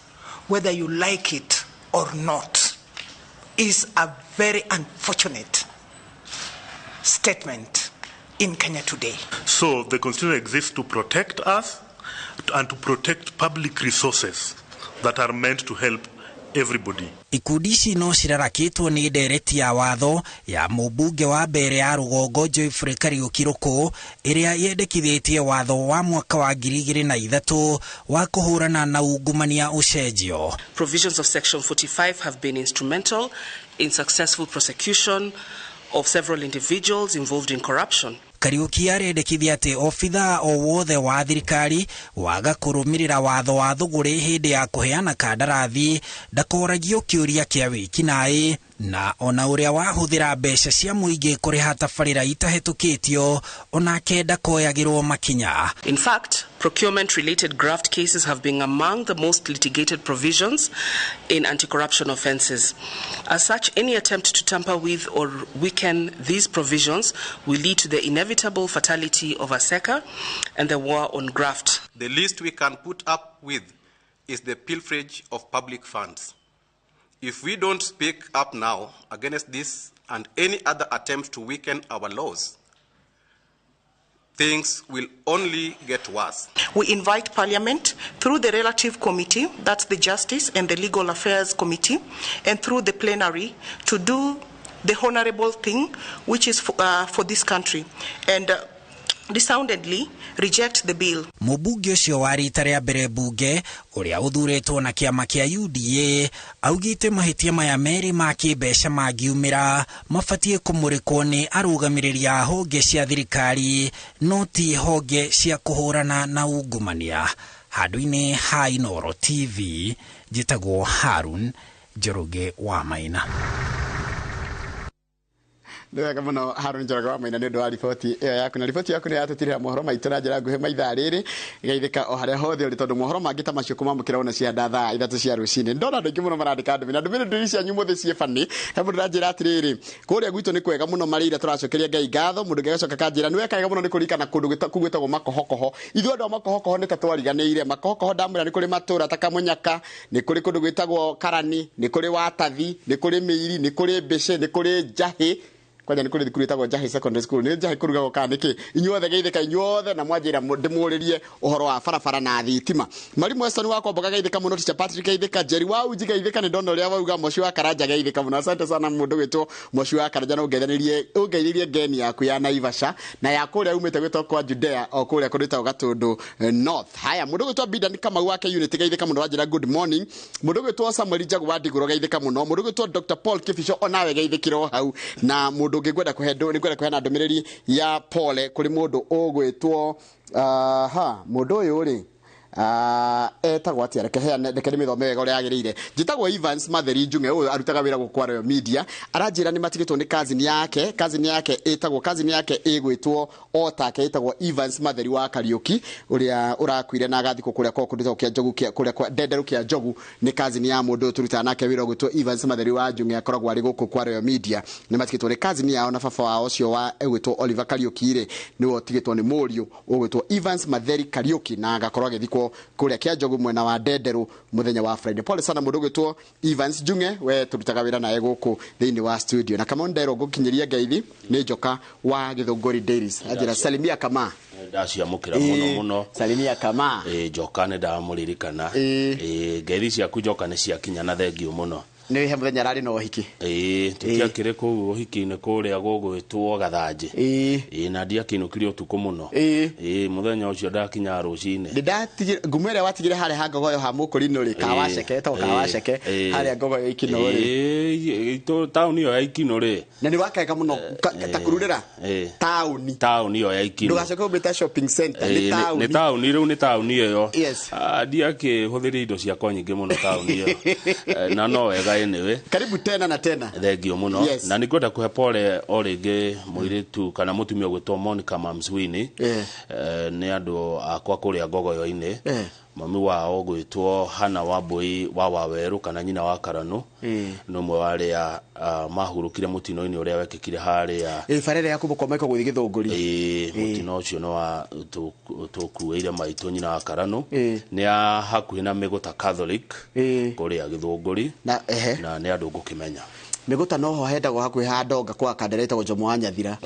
whether you like it or not is a very unfortunate statement in Kenya today. So the Constitution exists to protect us and to protect public resources that are meant to help everybody. Ikundi ici no cirarakĩtwo nĩ ndereti ya watho ya mũmbunge wa mbere ya rũgongo Geoffrey Kariũki Rũkũ ĩrĩa yendekithĩtie watho wa mwaka wa 2003 wa kũhũrana na ungumania ũcenjio. Provisions of Section 45 have been instrumental in successful prosecution of several individuals involved in corruption. Kariũki arendekithia atĩ obithaa o wothe wa thirikari waga kũrũmĩrĩra watho wa thũgũrĩ hĩndĩ ya kũheana kandarathi ndakoragio kĩũria kĩa wĩkinaĩ, na ona ũrĩa wahũthĩra mbeca cia mũingĩ kũrĩha tabarĩra itahĩtũkĩtio onake ndakoyagĩrwo makinya. In fact, procurement-related graft cases have been among the most litigated provisions in anti-corruption offences. As such, any attempt to tamper with or weaken these provisions will lead to the inevitable fatality of ASECA and the war on graft. The least we can put up with is the pilferage of public funds. If we don't speak up now against this and any other attempt to weaken our laws, things will only get worse. We invite Parliament through the relative committee, that's the Justice and the Legal Affairs Committee, and through the plenary to do the honorable thing, which is for this country, and resoundingly reject the bill. Mũmbunge ũcio wa rita rĩa mbere mbunge ũrĩa ũthurĩtwo na kĩama kĩa UDA augĩte mahĩtia maya merĩ ma kĩmbeca mangiumĩra mabatiĩ kũmũrĩkwo nĩ arũgamĩrĩri a honge cia thirikari no ti honge cia kũhũrana na ungumania. Handũ-inĩ ha Inooro TV njĩtagwo Harun Njoroge wa Maina. Nĩ wega mũno Harun Njoroge wa Maina nĩ ũndũ wa riboti ĩyo yaku, na riboti yaku nĩ yatũtirĩra mohoro maitũ na njĩra nguhĩ maithaa rĩrĩ geithĩka o harĩa hothe ũrĩ, tondũ mohoro mangĩ ta macio kũmamũkĩra ona cia thaa 3 cia rũcinĩ. Ndona andũ aingĩ mũno marandĩka ndũmĩrĩri na ndũmĩrĩri cianyu mũthĩ ciĩ bani. He mũndũ ũranjĩra atĩrĩrĩ, kũrĩa gwitũ nĩ kwega mũno marĩire tũracokeria Ngai ngatho. Mũndũ ũngĩ agacoka akanjĩra nĩ weka wega mũno nĩ kũririkana kũndũ kũu gwĩtagwo Makohokoho. Ithuĩ andũ a Makohokoho nĩ ta twariganĩire. Makohokoho ndamwĩra nĩ kũrĩ matũra ta Kamunyaka, nĩ kũrĩ kũndũ gwĩtagwo Karani, nĩ kũrĩ Watathi, nĩ kũrĩ Mĩiri, nĩ kũrĩ Mbĩcĩ, nĩ kũrĩ Njahĩ. Kwanja nĩ kũrĩ thukuru ĩtagwo Njahĩ Secondary School. Nĩ Njahĩ kũrugagwo kana nĩkĩ? Inyuothe geithĩka inyuothe na mwanjĩra ndĩmũrĩrie ũhoro wa barabara na thitima. Marimu Weston wakwa mboga geithĩka mũno, Teacher Patrick geithĩka, Jerry wa Uji geithĩka, nĩ ndona ũrĩa wauga Moshi wa Karanja geithĩka mũno. Asante sana mũndũ gwĩtwo Moshi wa Karanja, na ũngeithĩrie ngeni yaku ya Naivasha na ya kũrĩa umĩte gwĩtwo kwa Judea o kũrĩa kũndũ gwĩtagwo Gatũndũ North. Haya, mũndũ gwĩtwo Bidan Kamau wake Unity geithĩka mũno, wanjĩra good morning. Mũndũ gwĩtwo Samuel Njagu wa Ndigũrũ geithĩka mũno. Mũndũ gwĩtwo Dr Paul Kibicho onawe geithĩkĩrwo hau. Na mũndũ ũngĩ ngwenda kũhe nĩ ngwenda kũheana ndũmĩrĩri ya pole kũrĩ mũndũ ũgwĩtwo mũndũ ũyũ rĩ etagwo atĩa, reke heane, reke ndĩmĩthome wega ũrĩa yagĩrĩire. Njĩtagwo Evans Matheri Njung'e, ũyũ arutaga wĩra gũkũ Royal Media. Aranjĩra nĩ matigĩtwo nĩ cousin yake, cousin yake ĩtagwo, cousin yake ĩgwĩtwo o take, ĩtagwo Evans Matheri wa Kariũki, ũrĩa ũrakuire na agathikwo kũrĩa kwa kũndũ kĩa Njogu, kũrĩa kwa Ndenderũ kĩa Njogu. Nĩ cousin ya mũndũ ũyũ tũrutaga nake wĩra ũgwĩtwo Evans Matheri wa Njung'e, akoragwo arĩ gũkũ kwa Royal Media. Nĩ matigĩtwo nĩ cousin yao na baba wao ũcio wa ĩgwĩtwo Oliver Kariũki rĩ, nĩwe ũtigĩtwo nĩ mũriũ ũgwĩtwo Evans Matheri Kariũki, na agakorwo agĩthikwo kũrĩa kĩa Njogu mwena wa Ndenderũ mũthenya wa Friday. Pole sana mũndũ ũgwĩtwo Evans Njung'e, we tũrutaga wĩra naye gũkũ thĩinĩ wa studio. Na Kamau Nderwo ngũkinyĩria ngeithi nĩ Njoka wa Gĩthũngũri Dairies. Anjĩra salimia Kama. Ndaciamũkĩra mũno mũno. Salimia Kama. Njoka nĩ ndamũririkana. Ngeithi ciaku Njoka nĩ ciakinya na thengiũ mũno. Nĩ he mũthenya ararĩ na ũhiki. Ĩĩ, tũtiakĩrĩ kũu ũhiki-inĩ kũrĩa gũgwĩtwo Gathanjĩ. Ĩĩ, na ndiakĩinũkire ũtukũ mũno. Ĩĩ, mũthenya ũcio ndakinyaga rũcinĩ. Ndĩndatigire ngumo ĩrĩa watigire harĩa ha ngogoyo ha mũkũrinũ rĩ, kawaceke etagwo kawaceke harĩa ngogoyo ikino rĩ. Ĩĩ, taũni ĩyo ya Ikino rĩ. Na nĩ wakega mũno ta kũrurĩra taũni. Taũni ĩyo ya Ikino. Ndũgacoke ũmĩte shopping center, nĩ taũni. Nĩ taũni, rĩu nĩ taũni ĩyo. Ndiakĩhũthĩria indo ciakwa nyingĩ mũno taũni ĩyo. Na no wega anyway. Karibu tena na tena. Thengio mũno. Na nĩngwenda kũhe pole o rĩngĩ mũirĩtu kana mũtumia ũgwĩtwo Monica Mamswini. Nĩ andũ akwa kũrĩa Ngogoyo-inĩ. Mami wao gwĩtwo Hana Wambui wa Wawerũ kana nyina wa Karanu. Nĩ ũmwe wa arĩa mahurũkire mũtino-inĩ ũrĩa wekĩkire harĩa bara ĩrĩa ya kuma kwa Michael gũthiĩ Gĩthũngũri. Mũtino ũcio nĩ wa tũkuĩire maitũ nyina wa Karanu. Nĩ a hakuhĩ na Mĩgũta Catholic kũrĩa Gĩthũngũri. Na nĩ andũ ngũkĩmenya. Mĩgũta noho hendagwo hakuhĩ ha ndonga kwa kandara ĩtagwo Jomo wa Nyathira.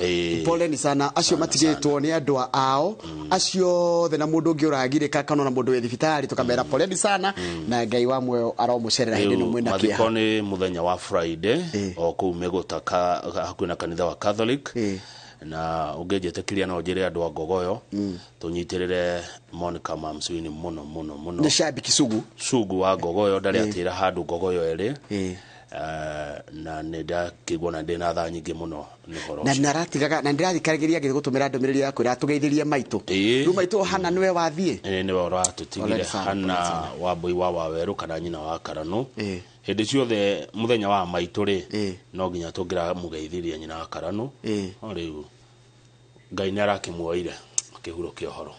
Poleni sana acio matigĩtwo nĩ andũ ao acio othe na mũndũ ũngĩ ũragirĩka kana ona mũndũ wĩ thibitarĩ tũkamera poleni sana na Ngai wa muoyo aromũcerera hĩndĩ ĩno mwĩna kĩeha. Mathiko nĩ mũthenya wa Friday o kũu Mĩgũta hakuhĩ na kanitha wa Catholic. Na ũngĩnjĩtĩkĩria no njĩre andũ a Ngogoyo tũnyitĩrĩre Monica Mamswini mũno mũno mũno. Nĩ shabiki sugu. Sugu wa Ngogoyo ndarĩ atĩra handũ Ngogoyo ĩrĩ. Na nĩ ndakĩigua na ndĩ na thaa nyingĩ mũno nĩ ũhoro na ũcio. Naratigaga na ndĩrathikagĩrĩria ngĩgũtũmĩra ndũmĩrĩri ya kwĩra tũgeithĩrie maitũ. Rĩu maitũ Hana nĩwe wathiĩ. Nĩwe ũratũtigire Hana Wambui wa Wawerũ kana nyina wa Karanu. Hĩndĩ ciothe mũthenya wa maitũ rĩ no nginya tũngĩramũgeithirie nyina wa Karanu. No rĩu Ngai nĩ arakĩmuoire akĩhurũkia ũhoro.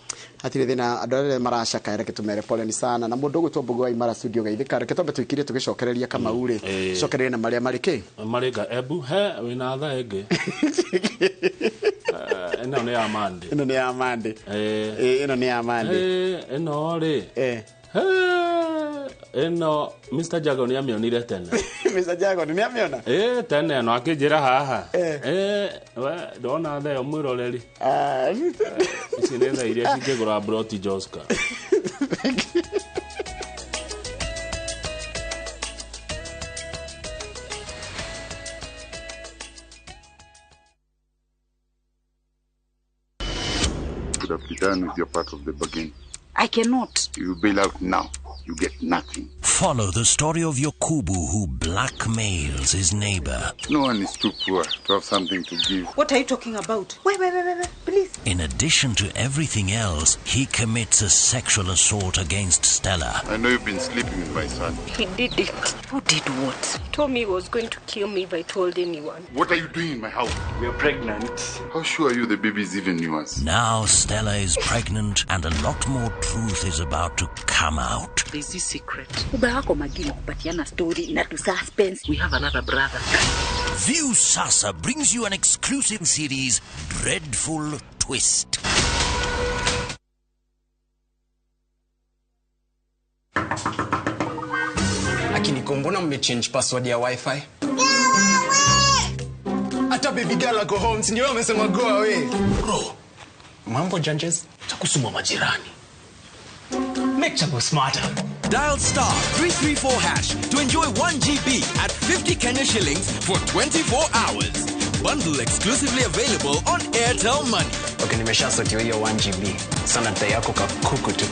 Hatirĩ thĩna andũ arĩa maracakaya reke tũmere poleni sana na mũndũ ũgwĩtwo Mbũgũ wa Imara studio geithĩka reke twambe tũikirie tũgĩcokereria Kamau rĩ cokererie na marĩa marĩ kĩ marĩ nga ebu he wĩna thaa ĩngĩ. Ĩno nĩ ya Monday. Ĩno nĩ ya Monday. Ĩno nĩ ya Monday. Ĩno rĩ ĩno Mr. Jago nĩ amĩonire tene. Mr. Jago nĩ amĩona? Tene no akĩnjĩra haha. We ndona thaa ĩyo mwĩroreri. Ici nĩ thaa iria cingĩgũra broti Joska. Could have done with your part of the bargain. I cannot. You bail out now, you get nothing. Follow the story of Yokubu who blackmails his neighbor. No one is too poor to have something to give. What are you talking about? Wait, please. In addition to everything else, he commits a sexual assault against Stella. I know you've been sleeping with my son. He did it. Who did what? He told me he was going to kill me if I told anyone. What are you doing in my house? We are pregnant. How sure are you the baby is even yours? Now Stella is pregnant and a lot more truth is about to come out. There's this secret. Ubaya wako Magina kupatiana story na tu suspense. We have another brother. View Sasa brings you an exclusive series, Dreadful Twist. Akiniko, mbona mmechange password ya Wi-Fi? Hata baby girl ako home, si ndio amesema go away. Bro, mambo janjes, takusuma majirani. Make Chapo smarter. Dial star 334 hash to enjoy 1 GB at 50 Kenya shillings for 24 hours. Bundle exclusively available on Airtel Money. Okay, nimeshasotiwa hiyo 1 GB. Sana data yako kakuku tu.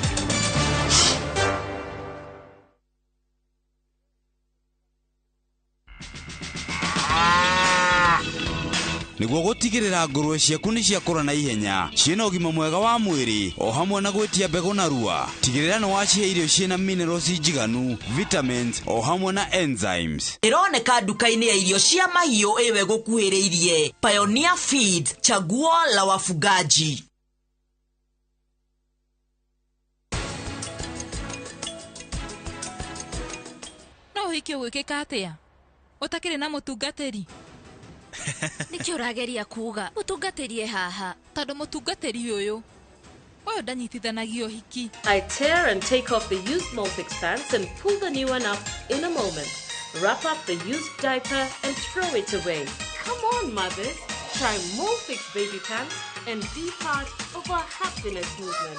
Nĩguo gũtigĩrĩra ngũrwe ciaku nĩ ciakũra na ihenya ciĩna ũgima mwega wa mwĩrĩ o hamwe na gwĩtia mbegũ narua tigĩrĩra nĩ wacihe irio ciĩna minerals njiganu, vitamins o hamwe na enzymes. Ĩroneka nduka-inĩ ya irio cia mahiũ ĩwe gũkuhĩrĩirie. Pioneer Feed, chaguo la wafugaji. No ũhiki ũgwĩkĩka atĩa ũtakĩrĩ na mũtungatĩri? Nĩkĩ ũrageria kuuga mũtungatĩri e haha? Tondũ mũtungatĩri ũyũ ndanyitithanagia ũhiki. I tear and take off the used Molfix pants and pull the new one up in a moment. Wrap up the used diaper and throw it away. Come on, mothers. Try Molfix baby pants and be part of our happiness movement.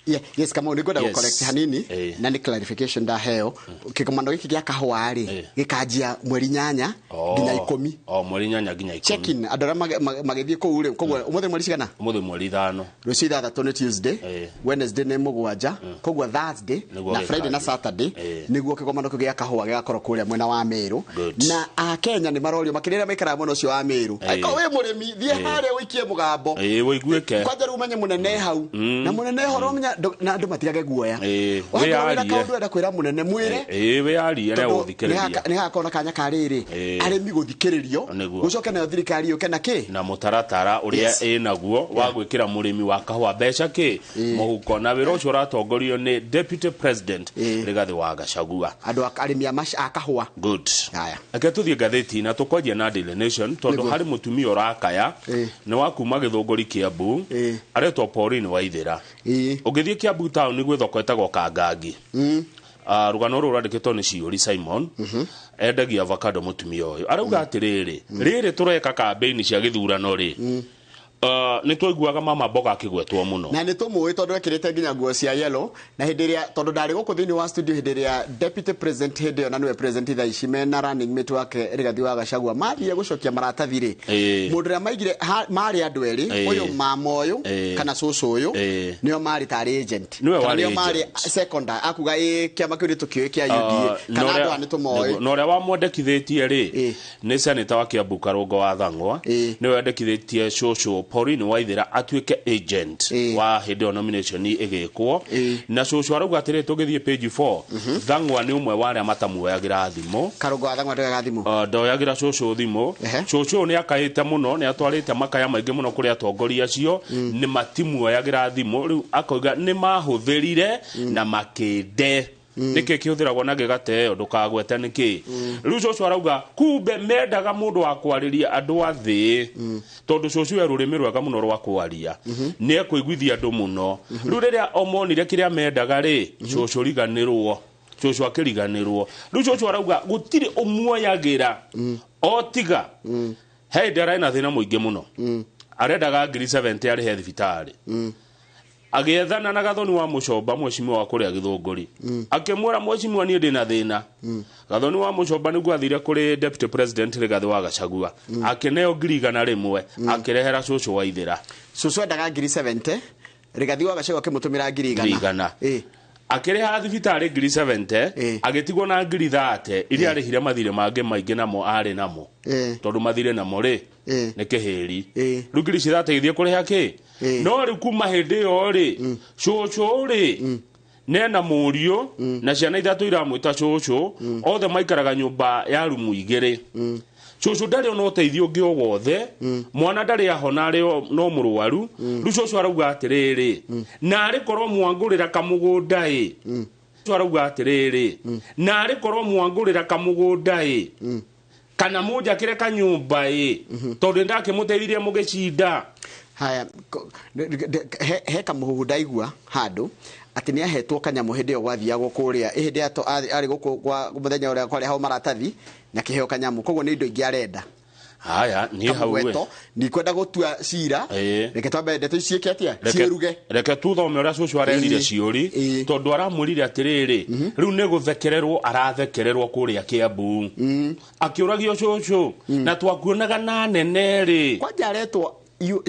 Yeah, yes, Kamau, nĩ ngwenda gũ-correct hanini na nĩ clarification ndaheo. Kĩgomano gĩkĩ gĩa kahũa rĩ, gĩkanjia mweri 8 nginya 10. O mweri 8 nginya 10. Check in andũ arĩa magĩthiĩ kũu rĩ, koguo ũmũthĩ mweri cigana? Ũmũthĩ mweri 5. Rũciũ 6 nĩ Tuesday, Wednesday nĩ 7, koguo Thursday na Friday na Saturday nĩguo kĩgomano kĩu gĩa kahũa gĩgakorwo kũrĩa mwena wa Meru. Na Akenya nĩ marorio makĩria arĩa maikaraga mwena ũcio wa Meru. Angĩkorwo wĩ mũrĩmi, thiĩ harĩa ũikie mũgambo. Ũiguĩke. Kwanja rĩu ũmenye mũnene hau. Na mũnene horo ũmenya na andũ matigage guoya. Wĩna kaũndũ wenda kwĩra mũnene mwĩre. Wĩyarie na gũthikĩrĩria. Nĩ hagakorwo na kanya ka rĩrĩ arĩmi gũthikĩrĩrio, gũcoke nayo thirikari yũke na kĩ? Na mũtaratara ũrĩa ĩnaguo wa gwĩkĩra mũrĩmi wa kahũa mbeca kĩ mũhuko, na wĩra ũcio ũratongorio nĩ Deputy President Rigathi wa Gachagua. Andũ arĩmi a kahũa. Good. Reke tũthiĩ ngathĩti na tũkwanjia na Daily Nation tondũ harĩ mũtumia ũrakaya nĩ wa kuma Gĩthũngũri Kiambu, aretwo Pauline Waithera. Ũngĩthiĩ Kiambu town nĩ gwĩ thoko ĩtagwo Kangangi. Rũgano rũrũ rwandĩkĩtwo nĩ Ciũri Simon. Endagia avocado mũtumia ũyũ. Arauga atĩrĩrĩ, rĩrĩ tũreka campaign cia gĩthurano rĩ, nĩ twaiguaga mama mboga akĩgwetwo mũno. Na nĩ tũmũĩ tondũ ekĩrĩte nginya nguo cia yellow, na hĩndĩ ĩrĩa tondũ ndarĩ gũkũ thĩinĩ wa studio hĩndĩ ĩrĩa Deputy President hĩndĩ ĩyo na nĩwe president thaa ici mena running mate wake Rigathi wa Gachagua mathiĩ gũcokia maratathi rĩ, mũndũ ũrĩa maigire marĩ andũ erĩ, ũyũ mama ũyũ kana cũcũ ũyũ nĩo marĩ tarĩ agent, kana nĩo marĩ secondary akuga ĩ kĩama kĩu nĩ tũkĩũĩ kĩa UDA kana andũ aya nĩ tũmoĩ. Na ũrĩa wamwendekithĩtie rĩ nĩ senator wa Kiambu Karũngo wa Thang'wa, nĩwe wendekithĩtie cũcũ Pauline Waithera atuĩke agent wa hĩndĩ ĩyo nomination ĩgĩkwo. Na cũcũ arauga atĩrĩ, tũgĩthiĩ page 4, Thang'wa nĩ ũmwe wa arĩa matamuoyagĩra thimũ. Karũngo wa Thang'wa ndoyaga thimũ. Ndoyagĩra cũcũ thimũ. Cũcũ nĩ akaĩte mũno, nĩ atwarĩte makaya maingĩ mũno kũrĩ atongoria acio, nĩ matimuoyagĩra thimũ. Rĩu akoiga nĩ mahũthĩrire na makĩnde. Nĩkĩ kĩhũthĩragwo na gĩgateo ndũkagwete nĩkĩ. Rĩu cũcũ arauga kumbe mendaga mũndũ wa kwarĩria andũ a thĩ, tondũ cũcũ e rũrĩmĩ rwega mũno rwa kwaria, nĩ ekũiguithia andũ mũno. Rĩu rĩrĩa omonire kĩrĩa mendaga rĩ, cũcũ riganĩrwo, cũcũ akĩriganĩrwo. Rĩu cũcũ arauga gũtirĩ ũmuoyagĩra o tiga he hĩndĩ ararĩ na thĩna mũingĩ mũno, arendaga ngiri 70 arĩhe thibitarĩ. Agĩethana na Gathoni wa Mũcomba mweshimiwa wa kũrĩa Gĩthũngũri, akĩmwĩra mweshimiwa niĩ ndĩna thĩna. Gathoni wa Mũcomba nĩguo athire kũrĩ Deputy President Rigathi wa Gachagua, akĩneo ngiri 100 akĩrehera cũcũ Waithera. Cũcũ endaga ngiri 70, Rigathi wa Gachagua akĩmũtũmĩra ngiri 100. Akĩrĩha thibitarĩ ngiri 70, agĩtigwo na ngiri 30 iria arĩhire mathirĩ mangĩ maingĩ namo arĩ namo, tondũ mathirĩ namo rĩ nĩ kĩhĩri. Rĩu ngiri 30 igĩthiĩ kũrĩha kĩ? No rĩu kuma hĩndĩ ĩyo rĩ, cũcũ rĩ nena mũriũ na ciana 3 iramwĩta cũcũ, othe maikaraga nyũmba ya rumu 2. Cũcũ ndarĩ ona ũteithio ũngĩ o wothe, mwana ndarĩ ahona arĩ no mũrwaru. Rĩu cũcũ arauga atĩrĩrĩ, narĩ korwo mwangũrĩra kamũgũnda ĩ, cũcũ arauga atĩrĩrĩ, narĩ korwo mwangũrĩra kamũgũnda ĩ, kana mũnjakĩre kanyũmba ĩ, tondũ ndakĩmũteithirie mũgĩcinda. Haya, he kamũhuhu ndaigua handũ atĩ nĩ ahetwo kanyamũ hĩndĩ ĩyo gwathiagwo kũrĩa hĩndĩ ĩyo arĩ gũkũ kwa mũthenya ũrĩa kwarĩhagwo maratathi na kĩheo kanyamũ, koguo nĩ indo ingĩ arenda. Haya, niĩ hau we ndikwenda gũtua cira, reke twambe ndeto ici ciĩke atĩa, ciĩruge. Reke tuthome ũrĩa cũcũ arerire Ciũri, tondũ aramwĩrire atĩrĩrĩ, rĩu nĩ gũthekererwo arathekererwo kũrĩa Kiambu. Akĩũragio cũcũ, na twakuonaga na nene rĩ. Kwanja aretwo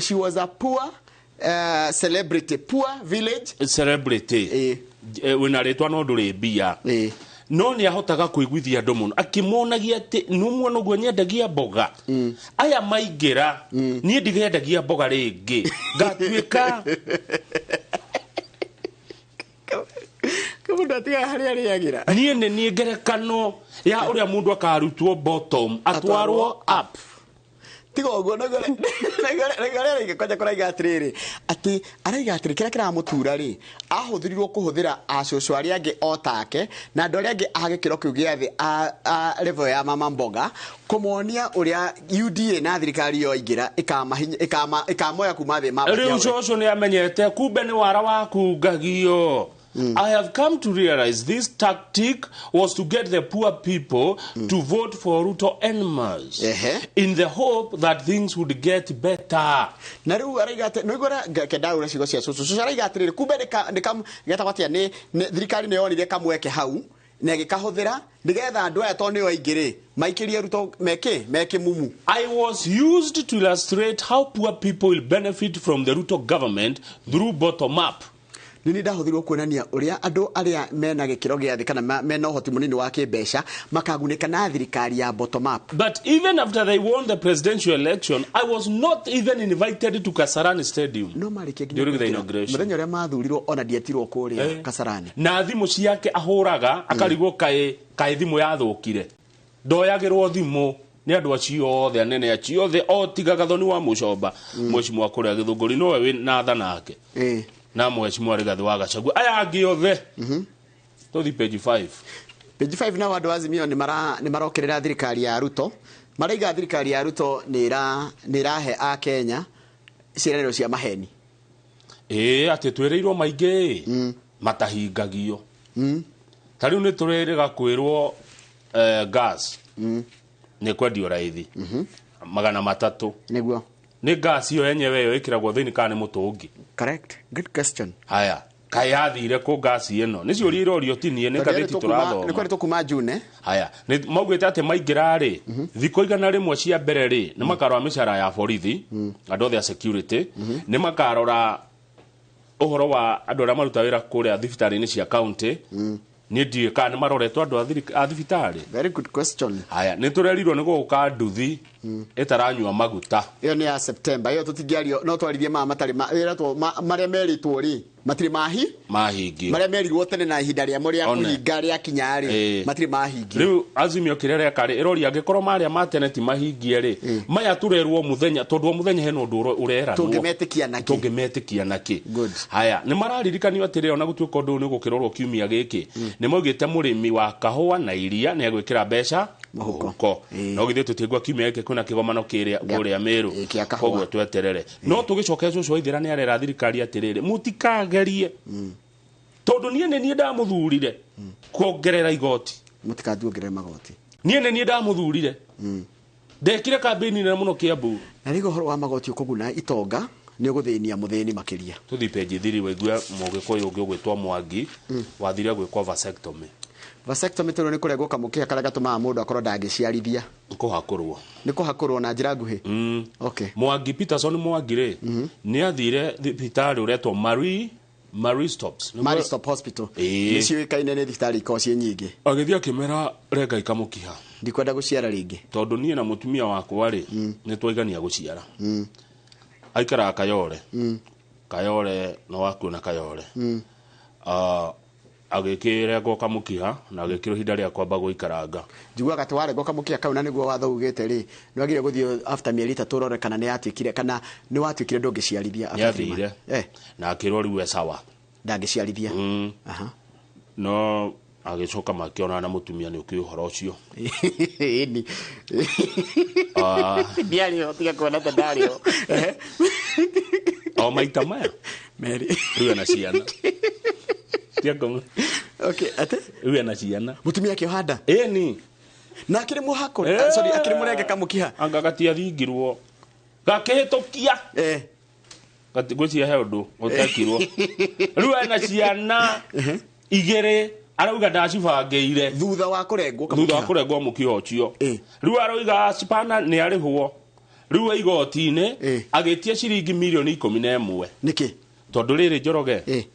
she was a poor celebrity, poor village celebrity. Wĩna rĩtwa no ndũrĩ mbia. No nĩ ahotaga kũiguithia andũ mũno, akĩmonagia atĩ nĩ muona ũguo nyendagia mboga, aya maingĩra niĩ ndigendagia mboga rĩngĩ, ngatuĩka mũndũ atigaga harĩa arĩagĩra. Niĩ nĩ niĩ ngerekano ya ũrĩa mũndũ akarutwo bottom atwarwo up. Tiga ũguo nĩguo kwanja kũraiga atĩrĩrĩ, atĩ araiga atĩrĩ kĩrĩa kĩramũtura rĩ, ahũthĩrirwo kũhũthĩra acũcũ arĩa angĩ o take na andũ arĩa angĩ a gĩkĩro kĩu gĩa thĩ a level ya mama mboga, kũmonia ũrĩa UDA na thirikari yoingĩra ĩkamoya kuma thĩ. Rĩu cũcũ nĩ amenyete kumbe nĩ wara wakungagio. I have come to realize this tactic was to get the poor people to vote for Ruto en masse in the hope that things would get better. Na rĩu araiga atĩ nĩ ũigua kendaura ciugo cia cũcũ. Cũcũ araiga atĩrĩrĩ, kumbe nĩ getagwo atĩa, nĩ thirikari nĩ yonire kamweke hau na ĩgĩkahũthĩra nĩgetha andũ aya tondũ nĩo aingĩ rĩ maikĩrie Ruto meke meke mumu. I was used to illustrate how poor people will benefit from the Ruto government through bottom up. Nĩ ndahũthirwo kuonania ũrĩa andũ arĩa mena gĩkĩro gĩa thĩ kana mena ũhoti mũnini wa kĩmbeca makagunĩka na thirikari ya bottom up. But even after they won the presidential election, I was not even invited to Kasarani Stadium no marĩkia nginya during the gwĩkĩra. inauguration. Mũthenya ũrĩa mathurirwo ona ndietirwo kũrĩa Kasarani. Na thimũ ciake ahũraga akarigwo kaĩ kaĩ thimũ yathũkire, ndoyagĩrwo thimũ nĩ andũ acio othe anene acio othe o tiga Gathoni wa Mũcomba, mheshimiwa kũrĩa Gĩthũngũri nowe wĩ na tha nake na mheshimiwa Rigathĩ wa Gachagua, aya angĩ othe. Tũthi page 5. Page 5, nao andũ a Azimio nĩ marokerera thirikari ya Ruto, maraiga thirikari ya Ruto nĩ ĩrahe a Kenya ciĩranĩro cia maheni. Ĩĩ, atĩ twĩrĩirwo maingĩ matahingagio. Ta rĩu nĩ tũrĩrĩga kwĩrwo gas nĩ kwendio raithi 300. Nĩguo. Nĩ gas ĩyo yenyewe ĩyo ĩkĩragwo thĩinĩ kana nĩ mũtũngi? Correct, good question. Haya, kaĩ yathire kũ gas ĩno? Nĩ ciũria irorio tinie nĩ ngathĩti Nĩ tũrathoma. kweritwo kuma June. Haya, nĩ maugĩte atĩ maingĩra rĩ, thikũ 100 cia mbere rĩ, nĩ makarora mĩcara ya borithi, andũ othe a security, nĩ makarora ũhoro wa andũ arĩa maruta wĩra kũrĩa thibitarĩ-inĩ cia county. Niĩ ndiũĩ kana nĩ maroretwo andũ a thibitarĩ. Very good question. Haya, nĩ tũrerirwo nĩ gũgũka nduthi ĩtaranyua maguta. Ĩyo nĩ ya September, ĩyo tũtingĩario, no twaririe maya matarĩ ĩretwo marĩa merĩtwo rĩ matirĩ mahi mahingio, marĩa merirwo tene na ihinda rĩamo rĩa One. kũhinga rĩakinya rĩ matirĩ mahingio. Rĩu Azimio kĩrĩa reka rĩ, ĩroria angĩkorwo marĩa ma tene ti mahingie rĩ, maya tũrerwo mũthenya, tondũ o mũthenya hena ũndũ ũreranwo. Tũngĩmetĩkia nakĩ? Tũngĩmetĩkia nakĩ? Haya, nĩ mararirikanio atĩrĩ, ona gũtuĩka ũndũ ũyũ nĩ ũgũkĩrorwo kiumia gĩkĩ, nĩ maugĩte mũrĩmi wa kahũa na iria nĩ egwĩkĩra mbeca mũhuko. No githĩ tũtingwa kiumia gĩkĩ kwĩna kĩgomano kĩrĩa kũrĩa Meru, kĩa kahũa. Koguo tweterere. No tũgĩcoke cũcũ wa Ithĩra nĩ arera thirikari atĩrĩrĩ, mũtikagerie tondũ niĩ nĩ niĩ ndamũthurire kuongerera igoti. Mũtikatuongerere magoti. Niĩ nĩ niĩ ndamũthurire. Ndekire kambĩini nene mũno Kiambu. Na rĩu ũhoro wa magoti ũkũguna itonga nĩ ũgũthĩnia mũthĩni makĩria. Tũthiĩ page 3 waigue mũgĩkũyũ ũngĩ ũgwĩtwo Mwangi wathire gwĩkwo vasectomy. Vasectomy tondũ nĩ kũrengwo kamũkĩha karĩa gatũmaga mũndũ akorwo ndangĩciarithia. Kũhakũrwo. Nĩ kũhakũrwo na njĩra nguhĩ. Okay. Mwangi Peterson Mwangi rĩ, nĩ athire thibitarĩ ũretwo Marie Stopes. Marie Stopes Hospital. Nĩ ciũĩkaine nĩ thibitarĩ ikoragwo ciĩ nyingĩ. Agĩthiĩ akĩmera renga ikamũkiha. Ndikwenda gũciara rĩngĩ. Tondũ niĩ na mũtumia wakwa rĩ, nĩ twaigania gũciara. Aikaraga Kayole. Kayole no wakuona Kayole. Agĩkĩrengwo kamũkiha na agĩkĩrwo ihinda rĩa kwamba gũikaranga. Njiguaga atĩ warengwo kamũkiha kau na nĩguo watho ugĩte rĩ, nĩ wagĩrĩire gũthiĩ after mĩeri 3 ũrore kana nĩ yatuĩkire kana nĩ watuĩkire ndũngĩciarithia after three Nĩathire. months. Na akĩrwo rĩu e sawa. Ndangĩciarithia. No agĩcoka makĩonana na mũtumia nĩ ũkĩũĩ ũhoro ũcio. Ĩni. Ndiarĩ ho, tiga kuona ta ndarĩ ho. O maita maya. Merĩ. Rĩu ena ciana. Okay, ate? Rĩu ena ciana. Mũtumia akĩoha nda? Ĩni. Na akĩrĩ mũhakũre? Sorry, akĩrĩ mũrenge kamũkiha? Anga gatiathingirwo. Gakĩhĩtũkia. Ngwĩciria he ũndũ ũtekirwo. Rĩu ena ciana igĩrĩ arauga ndacibangĩire. Thutha wa kũrengwo kamũkiha. Thutha wa kũrengwo mũkiha ũcio. Rĩu aroiga cipana nĩ arĩhwo. Rĩu igoti-inĩ agĩtia ciringi mirioni 11. Nĩkĩ? Tondũ rĩrĩ Njoroge.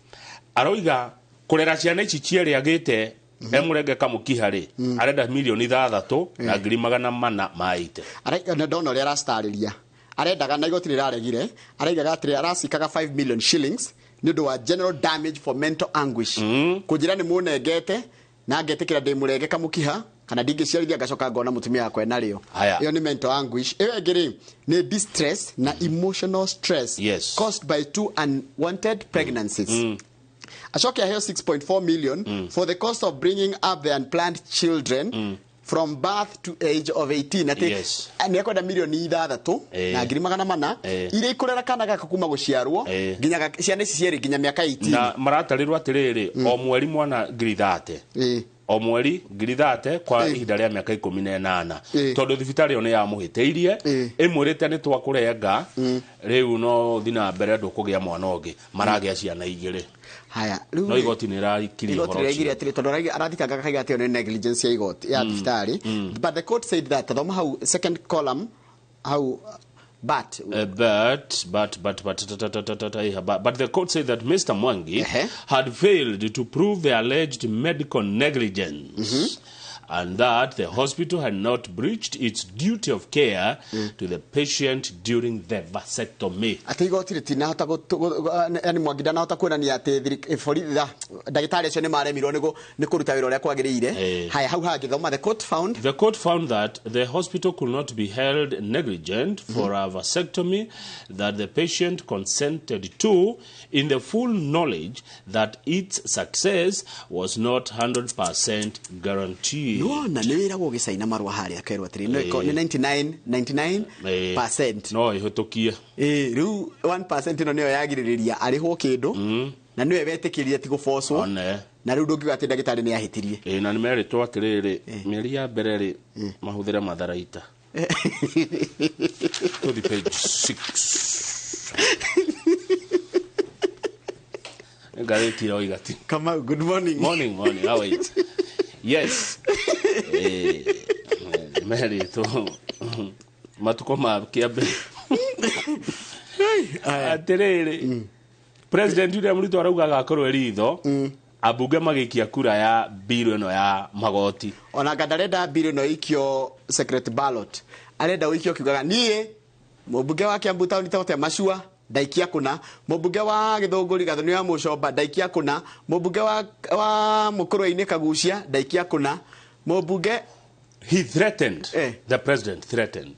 Aroiga kũrera ciana ici cierĩ agĩte emũrenge kamũkiha rĩ, arenda mirioni 6 na ngiri 400 ma 80. Araiga ndona ũrĩa aracitarĩria. Arendaga na igoti rĩraregire, araigaga atĩrĩ aracikaga 5 million shillings nĩ ũndũ wa general damage for mental anguish. Kũnjĩra nĩ mũnengete na ngetĩkĩra ndĩ mũrenge kamũkiha kana ndingĩciarithia ngacoka ngona mũtumia wakwa enarĩo. Ĩyo nĩ mental anguish. Ĩyo ĩngĩ rĩ nĩ distress na emotional stress caused by 2 unwanted pregnancies. Acoke aheo 6.4 million for the cost of bringing up the unplanned children. From birth to age of 18 atĩ Yes. nĩ ekwenda mirioni 6 na 400,000 iria ikũrera kana gaka kuma gũciarwo nginya ciana ici cierĩ nginya mĩaka 18. Na maratarĩrwo atĩrĩrĩ, o mweri mwana 30,000, o mweri 30,000 kwa ihinda rĩa mĩaka 18, tondũ thibitarĩ ĩyo nĩ yamũhĩtĩirie, ĩmwĩrĩte nĩ twakũrenga rĩu, no ũthi na mbere, ndũkũgĩa mwana ũngĩ. Maragĩa ciana igĩrĩ. Haya, rĩu No igoti nĩ rĩrakirie igoti ũhoro rĩraigire ũcio. atĩrĩ, tondũ arathitanga akaiga atĩ ĩyo nĩ negligence ya igoti ya thibitarĩ. But the court said that, thoma hau second column hau, but But, ta, ta, ta, ta, ta, ta, but the court said that Mr. Mwangi had failed to prove the alleged medical negligence and that the hospital had not breached its duty of care to the patient during the vasectomy. Atĩ igoti rĩtinahota yani Mwangi ndanahota kuonania atĩ borithi ndagĩtarĩ acio nĩ maremirwo nĩ kũruta wĩra ũrĩa kwagĩrĩire. Haya, hau hangĩ thoma, the court found. The court found that the hospital could not be held negligent for a vasectomy that the patient consented to in the full knowledge that its success was not 100% guaranteed. Nĩwona nĩ wĩragwo ũgĩcaina marũa harĩa akerwo atĩrĩ nĩ 99 99%. No ĩhĩtũkie. Ĩĩ, rĩu 1% ĩno nĩyo yagirĩrĩria arĩhwo kĩndũ, na nĩwe wetĩkĩrire, ti gũbocwo. One. Na rĩu ndũngiuga atĩ ndagĩtarĩ nĩ ahĩtirie. Ĩĩ, na nĩ merĩtwo atĩrĩrĩ, mĩeri ya mbere rĩ, mahũthĩre matharaita. Tũthi page 6, ngathĩti ĩroiga ti. Kamau, good morning. Morning, morning. How are you? Yes. Merĩtwo matukũ ma kĩambe atĩrĩrĩ, President William Ruto arauga agakorwo ritho ambunge magĩikia kura ya bill ĩno ya magoti. Ona nga ndarenda bill ĩno ĩikio secret ballot, arenda ũikio kiugaga niĩ mũmbunge wa Kiambu Town Taũte Macua ndaikia kũna, mũmbunge wa Gĩthũngũri Gathoni wa Mũcomba ndaikia kũna, mũmbunge wa Mũkũrwe-inĩ Kagucia ndaikia kũna, mũmbunge. He threatened. The president threatened.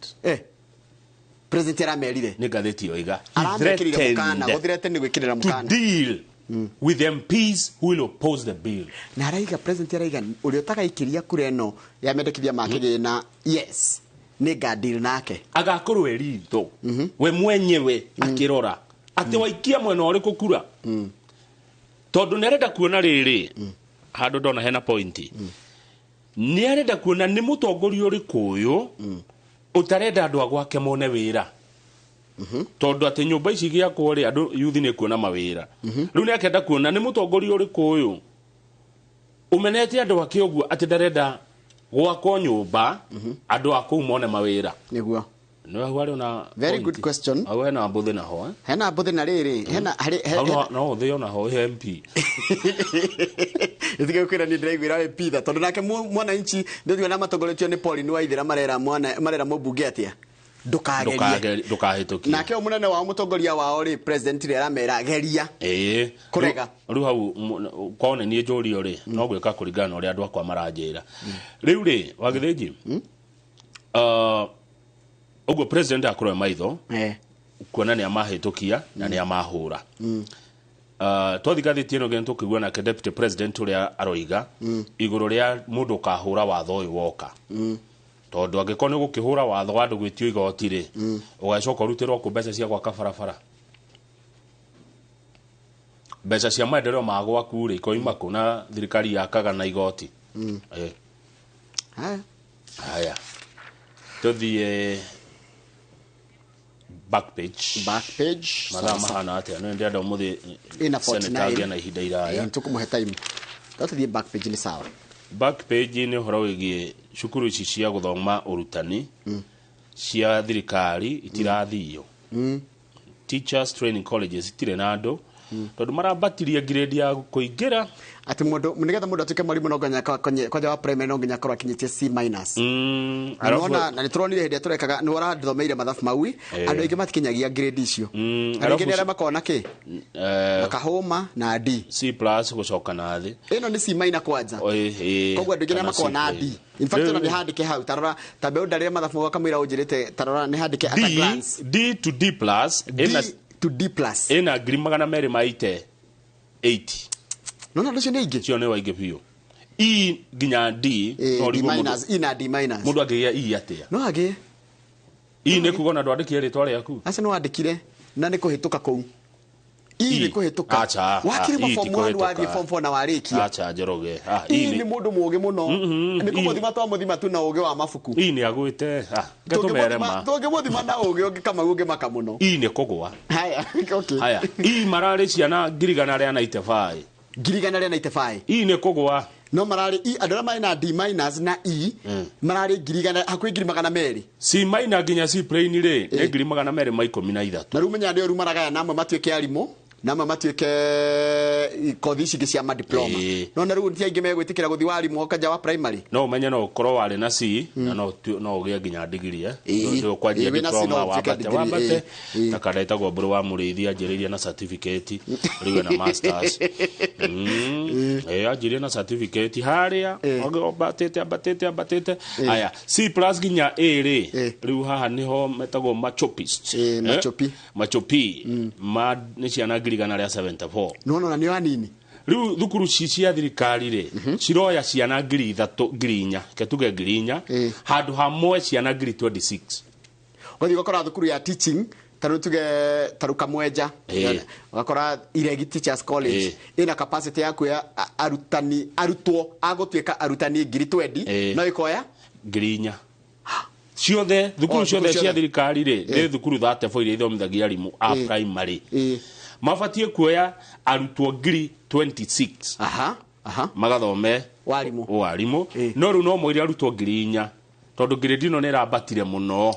President aramerire. Nĩ ngathĩti yoiga. Aramekĩrire mũkana. Gũthirete nĩ gwĩkĩrĩra To mũkana. deal with MPs who will oppose the bill. Na araiga, president araiga ũrĩa ũtagaikĩria kura ĩno ya mendekithia ma kĩgĩna, yes, nĩ ngadeal nake. Agakorwo e ritho we mwenyewe akĩrora atĩ waikia mwena ũrĩkũ kura, tondũ nĩ arenda kuona rĩrĩ handũ ndona hena point, nĩ arenda kuona nĩ mũtongoria ũrĩkũ ũyũ ũtarenda andũ a gwake mone wĩra, tondũ atĩ nyũmba ici igĩakwo rĩ, andũ yuthi nĩ kuona mawĩra. Rĩu nĩ akenda kuona nĩ mũtongoria ũrĩkũ ũyũ ũmenete andũ ake ũguo atĩ ndarenda gwakwo nyũmba andũ a kũu mone mawĩra. Nĩguo. Nĩ hau harĩ ona Very point. good question. Hau hena mbũthĩ naho, eh? Hena mbũthĩ na rĩrĩ hena harĩ Hau no ũthĩ ona ho he MP. Ĩtige kwĩra niĩ ndĩraiguĩra we Peter, tondũ nake mwananchi ndĩthiĩ na matongoretio nĩ Pauline Waithera, marera mwana marera mũmbunge atĩa ndũkagerie. Ndũkahĩtũkie. Nake ũyũ mũnene wao, mũtongoria wao rĩ, president rĩ, aramera geria kũrega. Rĩu hau korwo nĩ niĩ njũrio rĩ, no gwĩka kũringana na ũrĩa andũ akwa maranjĩra. Rĩu rĩ, Wagĩthĩnji, ũguo president akorwo e maitho kuona nĩ amahĩtũkia na nĩ amahũra. Twathi ngathĩti ĩno ngene tũkĩigua nake deputy president ũrĩa aroiga igũrũ rĩa mũndũ ũkahũra watho ũyũ woka, tondũ angĩkorwo nĩ gũkĩhũra watho wa andũ gwĩtio igoti rĩ, ũgacoka ũrutĩrwo kũ mbeca cia gwaka barabara, mbeca cia maendeleo ma gwaku rĩ, ikoima kũ na thirikari yakaga na igoti? Haya. Haya, tũthiĩ back page. Back page. Mathaa Sawa, sawa. mahana atĩa? Nĩ ndĩrenda ũmũthĩ Ina senator 49. agĩe na ihinda iraya. Tũkũmũhe time, no tũthiĩ back page, nĩ sawa. Back page nĩ ũhoro wĩgiĩ cukuru ici cia gũthoma ũrutani cia thirikari itirathio. Teachers training colleges itirĩ na andũ tondũ marambatirie grade ya kũingĩra. Atĩ mũndũ, nĩgetha mũndũ atuĩke mwarimũ no nginya kwanja wa primary no nginya akorwo akinyĩtie C minus. Na nĩwona, na nĩtũronire hĩndĩ ĩrĩa tũrekaga nĩ ũrathomeire mathabu mau, andũ aingĩ matikinyagia grade icio. Andũ aingĩ nĩ arĩa makoragwo na kĩ makahũma na D. C plus gũcoka na thĩ. Ĩno nĩ C minus kwanja. Koguo andũ aingĩ nĩ Kana makoragwo na C. D. In fact, ona nĩ handĩke hau, tarora ta mbeũ ndarĩa mathabu wakamwĩra ũnjĩrĩte, tarora nĩ handĩke at a D, glance. D to D plus. D to D plus. Ĩna ngiri magana merĩ ma ite 80. Nona andũ acio nĩ aingĩ. Cio nĩ waingĩ biũ. E nginya D no D minus E na D minus mundu angĩgĩa E atĩa no agĩe E nĩ kuga na ndwandĩkire rĩtwa rĩaku aca no wandĩkire na nĩ kũhĩtũka kũu E nĩ kũhĩtũka wakire ma form 1 wathiĩ form 4 na warĩkia acha Njoroge E nĩ mũndũ mũũgĩ mũno nĩ kũmũthima twamũthima tu na ũũgĩ wa mabuku E nĩ agwĩte ngatũmere ma tũngĩmũthima na ũũgĩ ũngĩ Kamau ũngĩmaka mũno E nĩ kũgũa haya okay haya E mararĩ ciana 195 195 E nĩ kũgũa no mararĩ E andũ arĩa marĩ na D minus na E mararĩ 100 hakuhĩ 200 C minus nginya C plain rĩ nĩ 213 na rĩu menya nĩ ũru maragaya na amwe matuĩke arimũ na amwe matuĩke kothi ici ingĩ cia madiploma no na rĩu ti aingĩ megwĩtĩkĩra gũthiĩ warimũ kanja wa primary no ũmenye no ũkorwo warĩ na C na no ũgĩe nginya degree kwanjia diploma wambate ta kada ĩtagwo Mbũrũ wa Mũrĩithi anjĩrĩirie na certificate rĩu ena masters anjĩrĩirie na certificate harĩa ambatĩte aya C plus nginya A rĩ rĩu haha nĩho metagwo machopist machopi ma nĩ ciana 174 no no na nĩ anini rĩu thukuru cia thirikari rĩ ciroya ciana 3,000 4,000 ketuge 4,000 handũ hamwe ciana 26,000 ũgathiĩ ũgakora thukuru ya teaching ta tuge ta Kamwenja ũgakora Iregi Teachers College ĩna capacity ya kuoya arutani arutwo a gũtuĩka arutani 20,000 no ĩkoya 4,000 ciothe thukuru ciothe cia thirikari rĩ nĩ thukuru 34 iria ithomithagia arimũ a primary mabatie kuoya arutwo 26,000 magathome warimũ no rĩu no moire arutwo 4,000 tondũ grade ĩno nĩ ĩrambatire mũno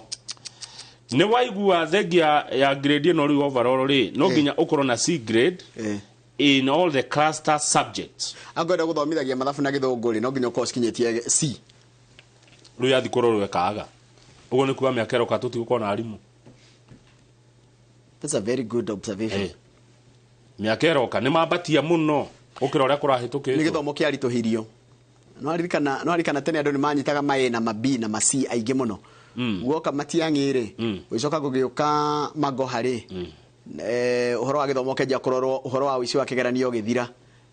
nĩ waigua thengia ya grade ĩno rĩu overall rĩ no nginya ũkorwo na C grade in all the cluster subjects angĩenda gũthomithagia mathabu na gĩthũngũ rĩ no nginya ũkorwo cikinyĩtie C rĩu yathi kũrorwo ĩkaga ũguo nĩ kuga mĩaka ĩroka tũtigũkorwo na arimũ. That's a very good observation. Mĩaka ĩroka nĩ mambatia mũno gũkĩra ũrĩa kũrahĩtũkĩtwo. Nĩ gĩthomo kĩaritũhirio. No aririkana tene andũ nĩ manyitaga ma A na ma B na ma C aingĩ mũno. Guoka Matiang'i rĩ, gũgĩcoka gũgĩũka Magoha rĩ, ũhoro wa gĩthomo ũkĩanjia kũrorwo, ũhoro wa ũici wa kĩgeranio ũgĩthira.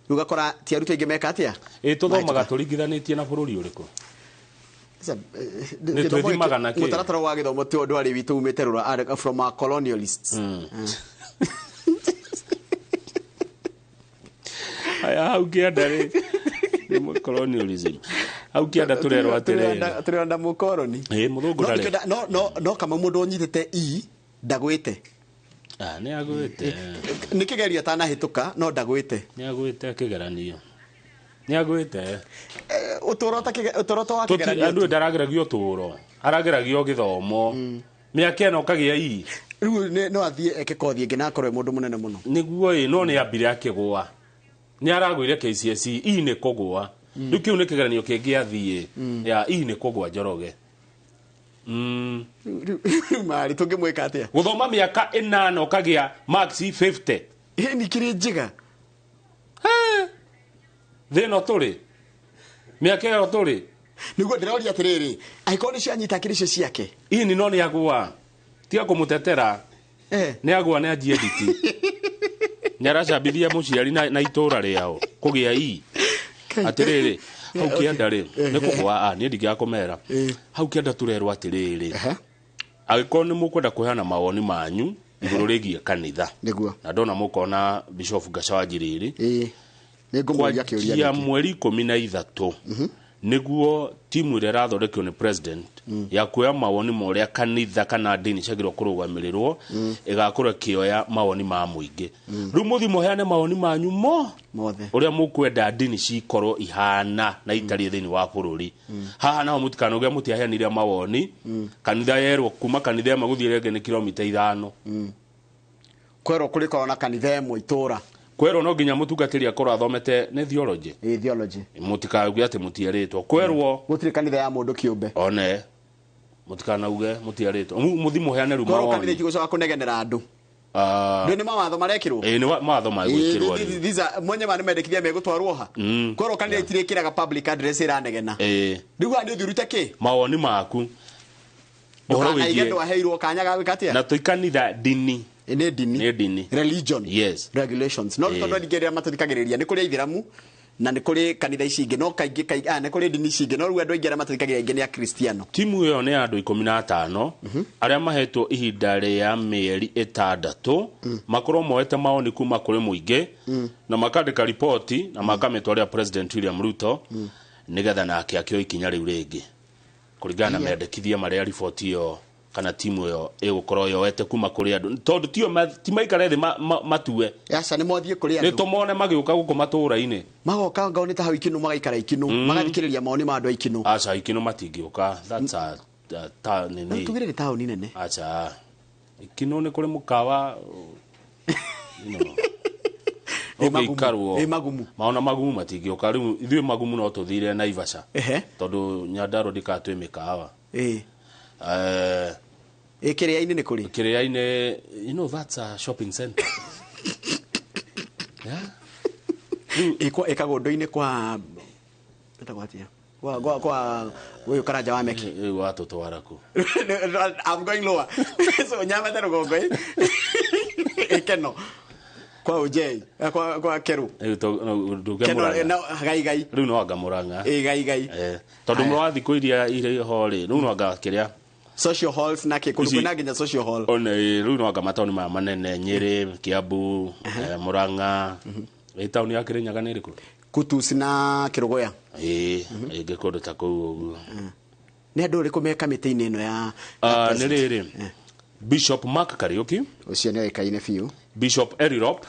Rĩu ũgakora ti arutwo aingĩ meka atĩa? Tũthomaga tũringithanĩtie na bũrũri ũrĩkũ? Mũtaratara wa gĩthomo ti ndwarĩ witũ umĩte rũra from our colonialists. Aya hau kĩanda rĩ nĩ colonialism. Hau kĩanda tũrerwo atĩrĩrĩ tũrenda mũkoroni. Mũthũngũ ndarĩ. No kama mũndũ ũnyitĩte E ndagwĩte. Nĩ agwĩte. Nĩ kĩgerio atanahĩtũka no ndagwĩte. Nĩ agwĩte kĩgeranio. Nĩ agwĩte. Ũtũũro ta wa kĩgeranio. Andũ ndarageragio ũtũũro, arageragio gĩthomo. Mĩaka ĩno ũkagĩa E. Rĩu no athiĩ eke kothi ĩngĩ na akorwo e mũndũ mũnene mũno. Nĩguo no nĩ ambire akĩgũa. Nĩ aragũire KCSE, E nĩ kũgũa. Rĩu kĩu nĩ kĩgeranio kĩngĩ athiĩ. Ya E nĩ kũgũa Njoroge. Rĩu marĩ tũngĩmwĩka atĩa? Gũthoma mĩaka 8 ũkagĩa marks 50. Nĩ kĩrĩ njega. Thĩ ĩno tũrĩ. Mĩaka ĩyo tũrĩ. Nĩguo ndĩroria atĩrĩrĩ, angĩkorwo nĩ cianyita kĩrĩ icio ciake. Ini no nĩ agũa. Tiga kũmũtetera. Nĩ agũa nĩ anjie nditi. Nĩ aracambithia mũciari na itũũra rĩao kũgĩa E. Atĩrĩrĩ, hau kĩanda rĩ, nĩ kũgũa niĩ ndingĩaga kũmera. Hau kĩanda tũrerwo atĩrĩrĩ. Angĩkorwo nĩ mũkwenda kũheana mawoni manyu igũrũ rĩgiĩ kanitha. Nĩguo. Na ndona mũkona Bishop Gaca wa Njiriri. Nĩngũmũria kĩũria gĩkĩ. Mweri 13 nĩguo timu ĩrĩa ĩrathondekwo nĩ president ya kuoya mawoni ma ũrĩa kanitha kana ndini ciagĩrĩirwo kũrũgamĩrĩrwo ĩgakorwo ĩkĩoya mawoni ma mũingĩ. Rĩu mũthiĩ mũheane mawoni manyu mothe ũrĩa mũkwenda ndini cikorwo ihana na itariĩ thĩinĩ wa bũrũri. Haha naho mũtikanauge mũtiaheanire mawoni. Kanitha yerwo kuma kanitha ĩmwe gũthiĩ ĩrĩa ĩngĩ nĩ kilomita 5. Kwerwo kũrĩkorwo na kanitha ĩmwe itũũra. Kwerwo no nginya mũtungatĩri akorwo athomete nĩ theology. Theology. Mũtikauge atĩ mũtierĩtwo. Kwerwo gũtirĩ kanitha ya mũndũ kĩũmbe. One mũtikanauge mũtierĩtwo. Mũthiĩ mũheane rĩu mawoni. Kwerwo kanitha itigũcoka kũnegenera andũ. Ndũ nĩ mawatho marekĩrwo? Nĩ mawatho magwĩkĩrwo rĩu. These are mwenye ma nĩ mendekithia megũtwarwo ha. Kwerwo kanitha itirĩkĩraga public address ĩranegena. Rĩu haha nĩ ũthiĩ ũrute kĩ? Mawoni maku. Ndũkanaige ndwaheirwo kanya ga gwĩka atĩa? Na tũ kanitha ndini. Nĩ ndini. Nĩ ndini. Religion. Yes. Regulations. No tondũ ningĩ rĩrĩa matũthikagĩrĩria nĩ kũrĩ aithĩramu Na nĩ kũrĩ kanitha ici ingĩ no kaingĩ nĩ kũrĩ ndini ici ingĩ no rĩu andũ aingĩ arĩa matũthikagĩrĩria aingĩ nĩ akristiano. Timu ĩyo nĩ ya andũ 15 arĩa mahetwo ihinda rĩa mĩeri 6 makorwo moete maoni kuma kũrĩ mũingĩ na makandĩka riboti na makamĩtwarĩra President William Ruto nĩgetha nake akĩoe ikinya rĩu rĩngĩ kũringana na mendekithia marĩa riboti ĩyo kana timu ĩyo ĩgũkorwo yoete kuma kũrĩ andũ tondũ tio ti maikare thĩ matue. Aca nĩ mothiĩ kũrĩ andũ nĩ tũmone magĩũka gũkũ matũũra-inĩ magoka ngao nĩ ta hau Ikinũ magaikara Ikinũ magathikĩrĩria maoni ma andũ a Ikinũ. Aca Ikinũ matingĩũka, that's a ta nini tugire nĩ taũni nene. Aca Ikinũ nĩ kũrĩ mũkawa you know ũgĩikarwo magumu maona magumu matingĩũka. Rĩu ithuĩ magumu no tũthire Naivasha tondũ Nyandarua ndĩkatwĩ mĩkawa. Kĩrĩa-inĩ nĩ kũrĩ Kĩrĩa-inĩ, you know that's a shopping center. Yeah. Ĩkagũndũ-inĩ kwa ĩtagwo atĩa kwa ũyũ Karanja wa Meki rĩu watũtwara kũ? I'm going lower. So nyamate rũgongo ĩkeno kwa Ujei kwa Keru Keno no Gaigai rĩu no anga Murang'a Gaigai tondũ mũro wa thikũ iria irĩ ho rĩ rĩu no anga kĩrĩa social halls na kĩ kũndũ kwĩna nginya social hall one rĩu no anga mataũni maya manene Nyĩrĩ, Kiambu, Murang'a. Taũni ya Kĩrĩnyaga nĩ ĩrĩkũ? Kutus na Kĩrũgũya ĩngĩ kũndũ ta kũu ũguo. Nĩ andũ ũrĩkũ me kamĩtĩ-inĩ ĩno ya nĩ rĩrĩ Bishop Mark Kariuki ũcio nĩ oĩkaine biũ, Bishop Erirop,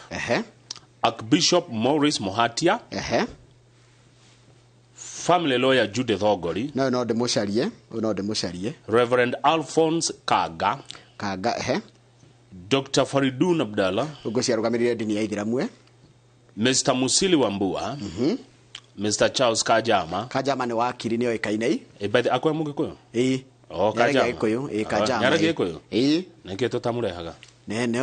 Archbishop Maurice Muhatia, family lawyer Judith Ogori, no ndĩmũcarie, no ndĩmũcarie, Reverend Alphonse Kaga, Dr. Faridun Abdallah ũguo ciarũgamĩrĩire ndini ya Ithĩramu, Mr. Musili Wambua, Mr. Charles Kajama. Kajama nĩ wakiri nĩ oĩkaine. By akwa Mũgĩkũyũ? Oh, Kajama. Gĩkũyũ, Kajama. Nĩ Gĩkũyũ? Nĩkĩo tũtamũrehaga.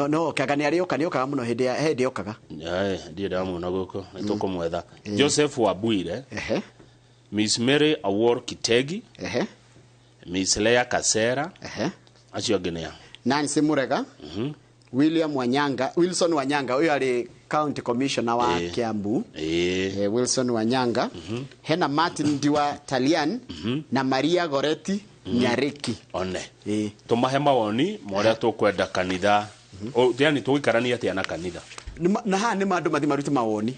No kaga nĩ arĩũka nĩ okaga mũno hĩndĩ okaga. Ndirĩ ndamuona gũkũ, nĩ tũkũmwetha. Joseph Wabwire, Miss Mary Awor Kitegi, Miss Leah Kasera, acio angĩ nĩa? Nancy Murega, William Wanyanga, Wilson Wanyanga ũyũ arĩ county commissioner wa Kiambu. Wilson Wanyanga, hena Martin Ndiwa Talian na Maria Goretti Nyariki. One. Tũmahe mawoni ma ũrĩa tũkwenda kanitha. Yani tũgũikarania atĩa na kanitha. Na haha nĩ andũ mathiĩ marute mawoni.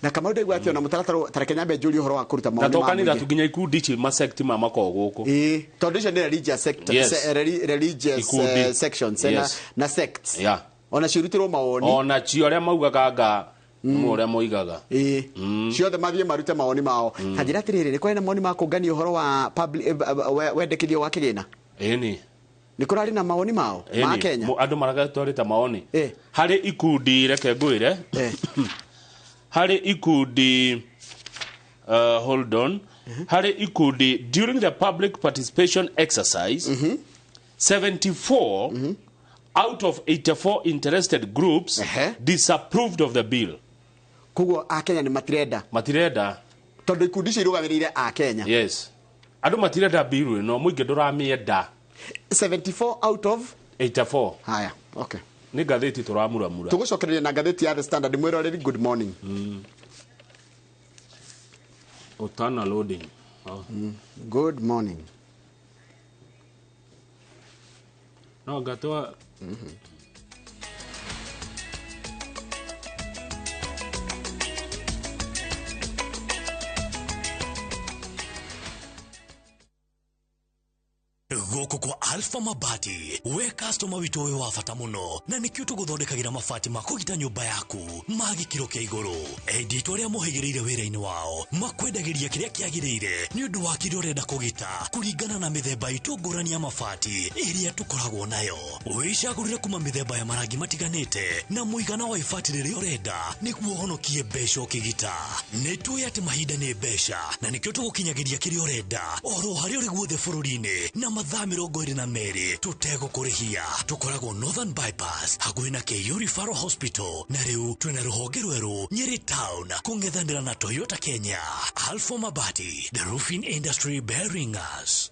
Na Kamau ndaigua atĩ ona mũtaratara tareke nyambe njũrie ũhoro wa kũruta mawoni ma. Na to kanitha tu nginya ikundi ici ma sect ma makoragwo gũkũ. Tondũ icio nĩ religious sector, religious sections na sects. Ona cirutirwo mawoni. Ona cio arĩa maugaga anga ũrĩa moigaga. Ciothe mathiĩ marute mawoni mao. Ta njĩra atĩrĩrĩ, nĩ kũrĩ na mawoni ma kũngania ũhoro wa wendekithio wa kĩgĩna? Ĩni. Nĩ kũrarĩ na mawoni mao ma Kenya? Andũ maragatwarĩte mawoni. Harĩ ikundi reke ngwĩre. Harĩ ikundi hold on. Harĩ ikundi during the public participation exercise 74 out of 84 interested groups disapproved of the bill. Koguo Akenya nĩ matirenda. Matirenda. Tondũ ikundi icio irũgamĩrĩire Akenya. Yes. Andũ matirenda bill ĩno, mũingĩ ndũramĩenda. 74 out of 84. Haya, okay. Nĩ ngathĩti tũramuramura. Tũgũcokereria na ngathĩti ya The Standard. Mwĩroreri, good morning. Otana loading. Good morning. No gatwa Gũkũ kwa Alpha Mabati, we customer witũ wĩ wa bata mũno na nĩkĩo tũgũthondekagĩra mabati ma kũgita nyũmba yaku ma gĩkĩro kĩa igũrũ. Endia itũ arĩa mohĩgĩrĩire wĩra-inĩ wao makwendagĩria kĩrĩa kĩagĩrĩire nĩ ũndũ wa kĩrĩa ũrenda kũgita kũringana na mĩthemba itũ ngũrani ya mabati ĩrĩa tũkoragwo nayo. Wĩcagũrĩre kuma mĩthemba ya marangi matiganĩte na mũigana wa ibati rĩrĩa ũrenda nĩguo ũhonokie mbeca ũkĩgita. Nĩ tũĩ atĩ mahinda nĩ mbeca na nĩkĩo tũgũkinyagĩria kĩrĩa ũrenda oro harĩa ũrĩ guothe bũrũri-inĩ na mathaa 22 tũtegũkũrĩhia. Tũkoragwo Northern Bypass hakuhĩ na KU Referral Hospital na rĩu twĩna rũhonge rwerũ Nyeri Town kũng'ethanĩra na Toyota Kenya. Alpha Mabati, the roofing industry bearing us.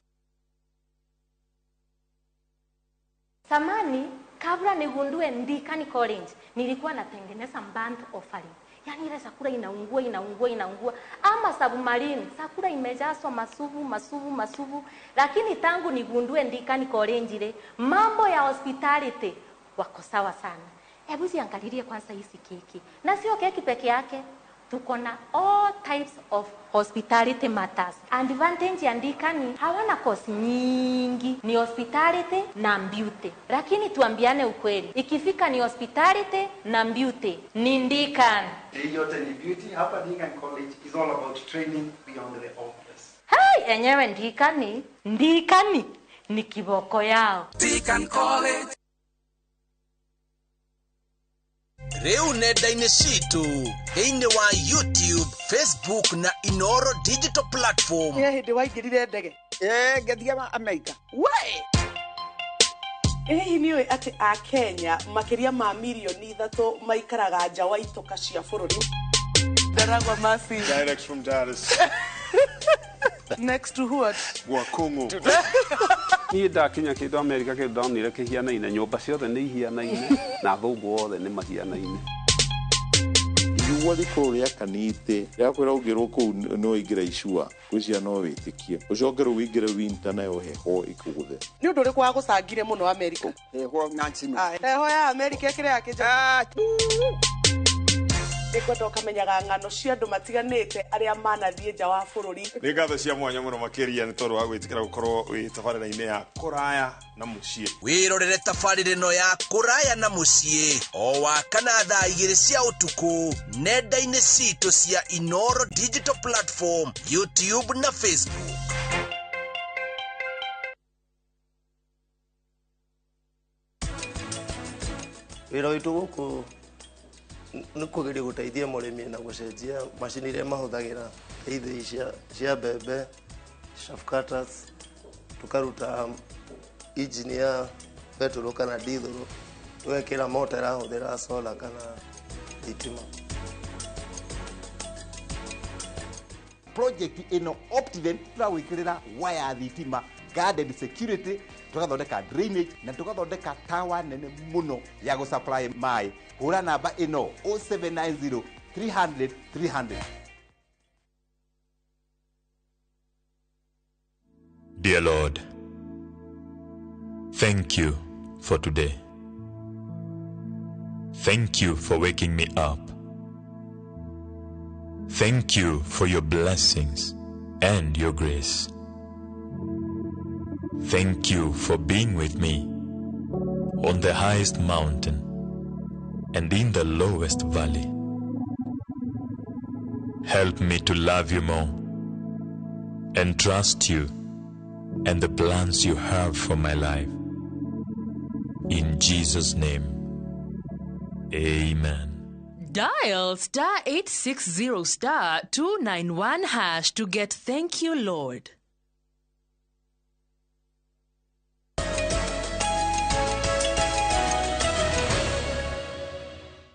Samani, kabla nigundue Ndikani College, nilikuwa natengeneza burnt offering. Yaani ile chakula inaungua inaungua inaungua, ama submarine, chakula imejazwa masuvu masuvu masuvu. Lakini tangu nigundue Ndikani College ile mambo ya hospitality wako sawa sana. Hebu ziangalilie kwanza hizi keki, na sio keki peke yake, tuko na all types of hospitality matters. Advantage ya Ndikani, hawana course nyingi, ni hospitality na beauty. Lakini tuambiane ukweli, ikifika ni hospitality na beauty ni Ndikani. Hii yote ni beauty. Hapa Deakin College is all about training beyond the obvious. Hai, enyewe Ndikani, Ndikani ni kiboko yao. Deakin College. Rĩu nenda-inĩ citũ thĩinĩ wa YouTube, Facebook na Inoro digital platform. Nĩ hĩndĩ waingĩrire ndege? Ngĩthiĩ Amerika. We! Hihi nĩ ũĩ atĩ Akenya makĩria ma mirioni 3 maikaraga nja wa itoka cia bũrũri? Ndaragwa Masi. Direct from Dar es. Next to what? Wakongo. Niĩ ndakinya kĩndũ Amerika kĩndũ ndonire kĩhianaine, nyũmba ciothe nĩ ihianaine na athũngũ othe nĩ mahianaine. Riũa rĩkorwo rĩakanĩte rĩakwĩra ũngĩrwo kũu no ingĩra icua gwĩciria no wĩtĩkie ũcoke rĩu wĩingĩre winter nayo heho ĩkũgũthe. Nĩ ũndũ ũrĩkũ wagũcangire mũno Amerika? Heho Nancy. Heho ya Amerika ĩkĩrĩ ya kĩnja. Nĩngwenda ũkamenyaga ng'ano cia andũ matiganĩte arĩa manathiĩ nja wa bũrũri. Nĩ ngatho cia mwanya mũno makĩria nĩ tondũ wa gwĩtĩkĩra gũkorwo wĩ tabarĩra-inĩ ya kũraya na mũciĩ. Wĩrorere tabarĩra ĩno ya kũraya na mũciĩ o wa kana thaa 2 cia ũtukũ nenda-inĩ citũ cia Inoro digital platform, YouTube na Facebook. Wĩra witũ gũkũ nĩ kũgeria gũteithia mũrĩmi na gũcenjia macini iria mahũthagĩra ithĩi cia mbembe, chaff cutters, tũkaruta injini ya betũrũ kana dithũrũ, tũgekĩra mota ĩrahũthĩra solar kana thitima. Project ĩno Optiven tũragwĩkĩrĩra waya thitima, guarded security, tũgathondeka drainage na tũgathondeka tawa nene mũno ya gũsupply maĩ. Hũra namba ĩno 0790 300 300. Dear Lord, thank you for today. Thank you for waking me up. Thank you for your blessings and your grace. Thank you for being with me on the highest mountain and in the lowest valley. Help me to love you more and trust you and the plans you have for my life. In Jesus' name, amen. Dial *860 *291# to get Thank You, Lord.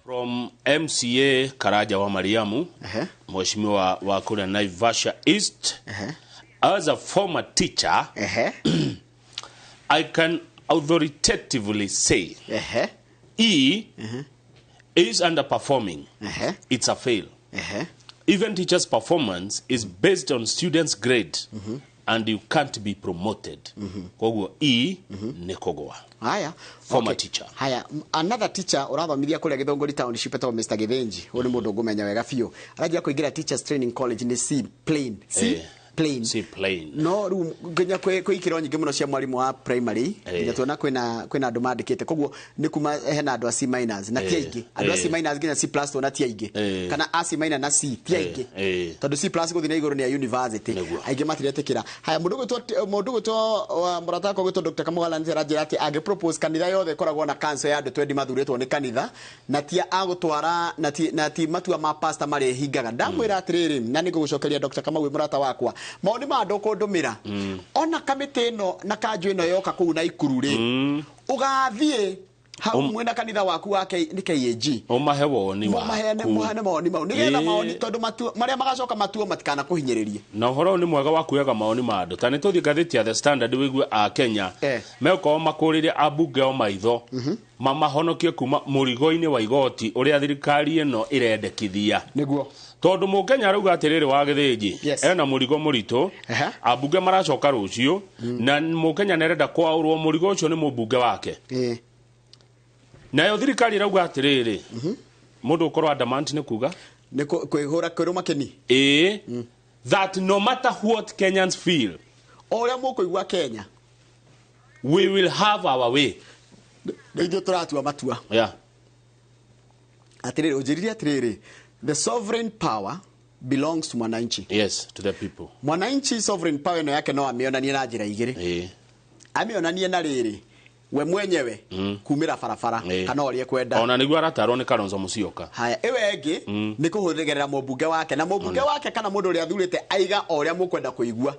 From MCA Karaja wa Mariamu, Mheshimiwa wa kule Naivasha East, as a former teacher, I can authoritatively say E is underperforming. It's a fail. Even teachers' performance is based on students' grade, and you can't be promoted. Koguo E nĩ kũgũa. Haya. Former teacher. Haya, another teacher ũrathomithia kũrĩa Gĩthũngũri Township etagwo Mr. Githinji. Ũyũ nĩ mũndũ ngũmenya wega biũ. Aranjia kũingĩra Teachers Training College nĩ C plain. C plain. C plain. No rĩu nginya kwĩ ikĩro nyingĩ mũno cia mwarimũ wa primary nginya tuona kwĩna andũ mandĩkĩte koguo nĩ kuma hena andũ a C minus na ti aingĩ. Andũ a C minus nginya C plus tuona ti aingĩ. Kana a C minus na C ti aingĩ. Tondũ C plus gũthiĩ na igũrũ nĩ ya university. Aingĩ matiretĩkĩra. Haya, mũndũ gwĩtwo mũrata wakwa gwĩtwo Dr. Kamugala nĩ aranjĩra atĩ angĩ propose kanitha yothe ĩkoragwo na council ya andũ 20 mathurĩtwo nĩ kanitha na ti agũtwara na ti matua ma pastor marĩa hingaga. Ndamwĩra atĩrĩrĩ, na nĩngũgũcokeria Dr. Kamau wĩ mũrata wakwa, maũndũ ma andũ kũndũmĩra ona kamĩtĩ ĩno na kanjũ ĩno yoka kũu Naikuru rĩ, ũgathiĩ Hau mwena kanitha waku wa nĩ KAG. Ũmahe woni waku. Mũheane mawoni mau nĩgetha mawoni tondũ marĩa magacoka matuo matikana kũhinyĩrĩrie. Na ũhoro nĩ mwega wa kuoyaga maoni ma andũ. Ta nĩ tũthiĩ ngathĩti ya The Standard wĩigue a Kenya megũkorwo makũrĩire ambunge o maitho mamahonokie kuma mũrigo-inĩ wa igoti ũrĩa thirikari ĩno ĩrendekithia. Nĩguo. Tondũ mũkenya arauga atĩrĩrĩ wa Gĩthĩnji ena mũrigo mũritũ, ambunge maracoka rũciũ na mũkenya nĩarenda kwaũrwo mũrigo ũcio nĩ mũmbunge wake. Nayo thirikari ĩrauga atĩrĩrĩ, mũndũ ũkorwo adamant nĩ kuga nĩ kwĩhũra kwĩrũma kĩni. Ĩĩ, that no matter what Kenyans feel, o ũrĩa mũkũigua Kenya, we will have our way. Nĩ ithuĩ tũratua matua. Yeah. Atĩrĩrĩ, ũnjĩrire atĩrĩrĩ, the sovereign power belongs to mwananchi. Yes, to the people. Mwananchi sovereign power ĩno yake no amĩonanie na njĩra igĩrĩ. Amĩonanie na rĩrĩ, we mwenyewe kumira barabara kana ũrĩa kwenda. Ona nĩguo aratarwo nĩ Kalonzo Musyoka. Haya, ĩyo ĩngĩ nĩ kũhũthĩrĩra mũmbunge wake na mũmbunge wake kana mũndũ ũrĩa athurĩte aiga o ũrĩa mũkwenda kũigua.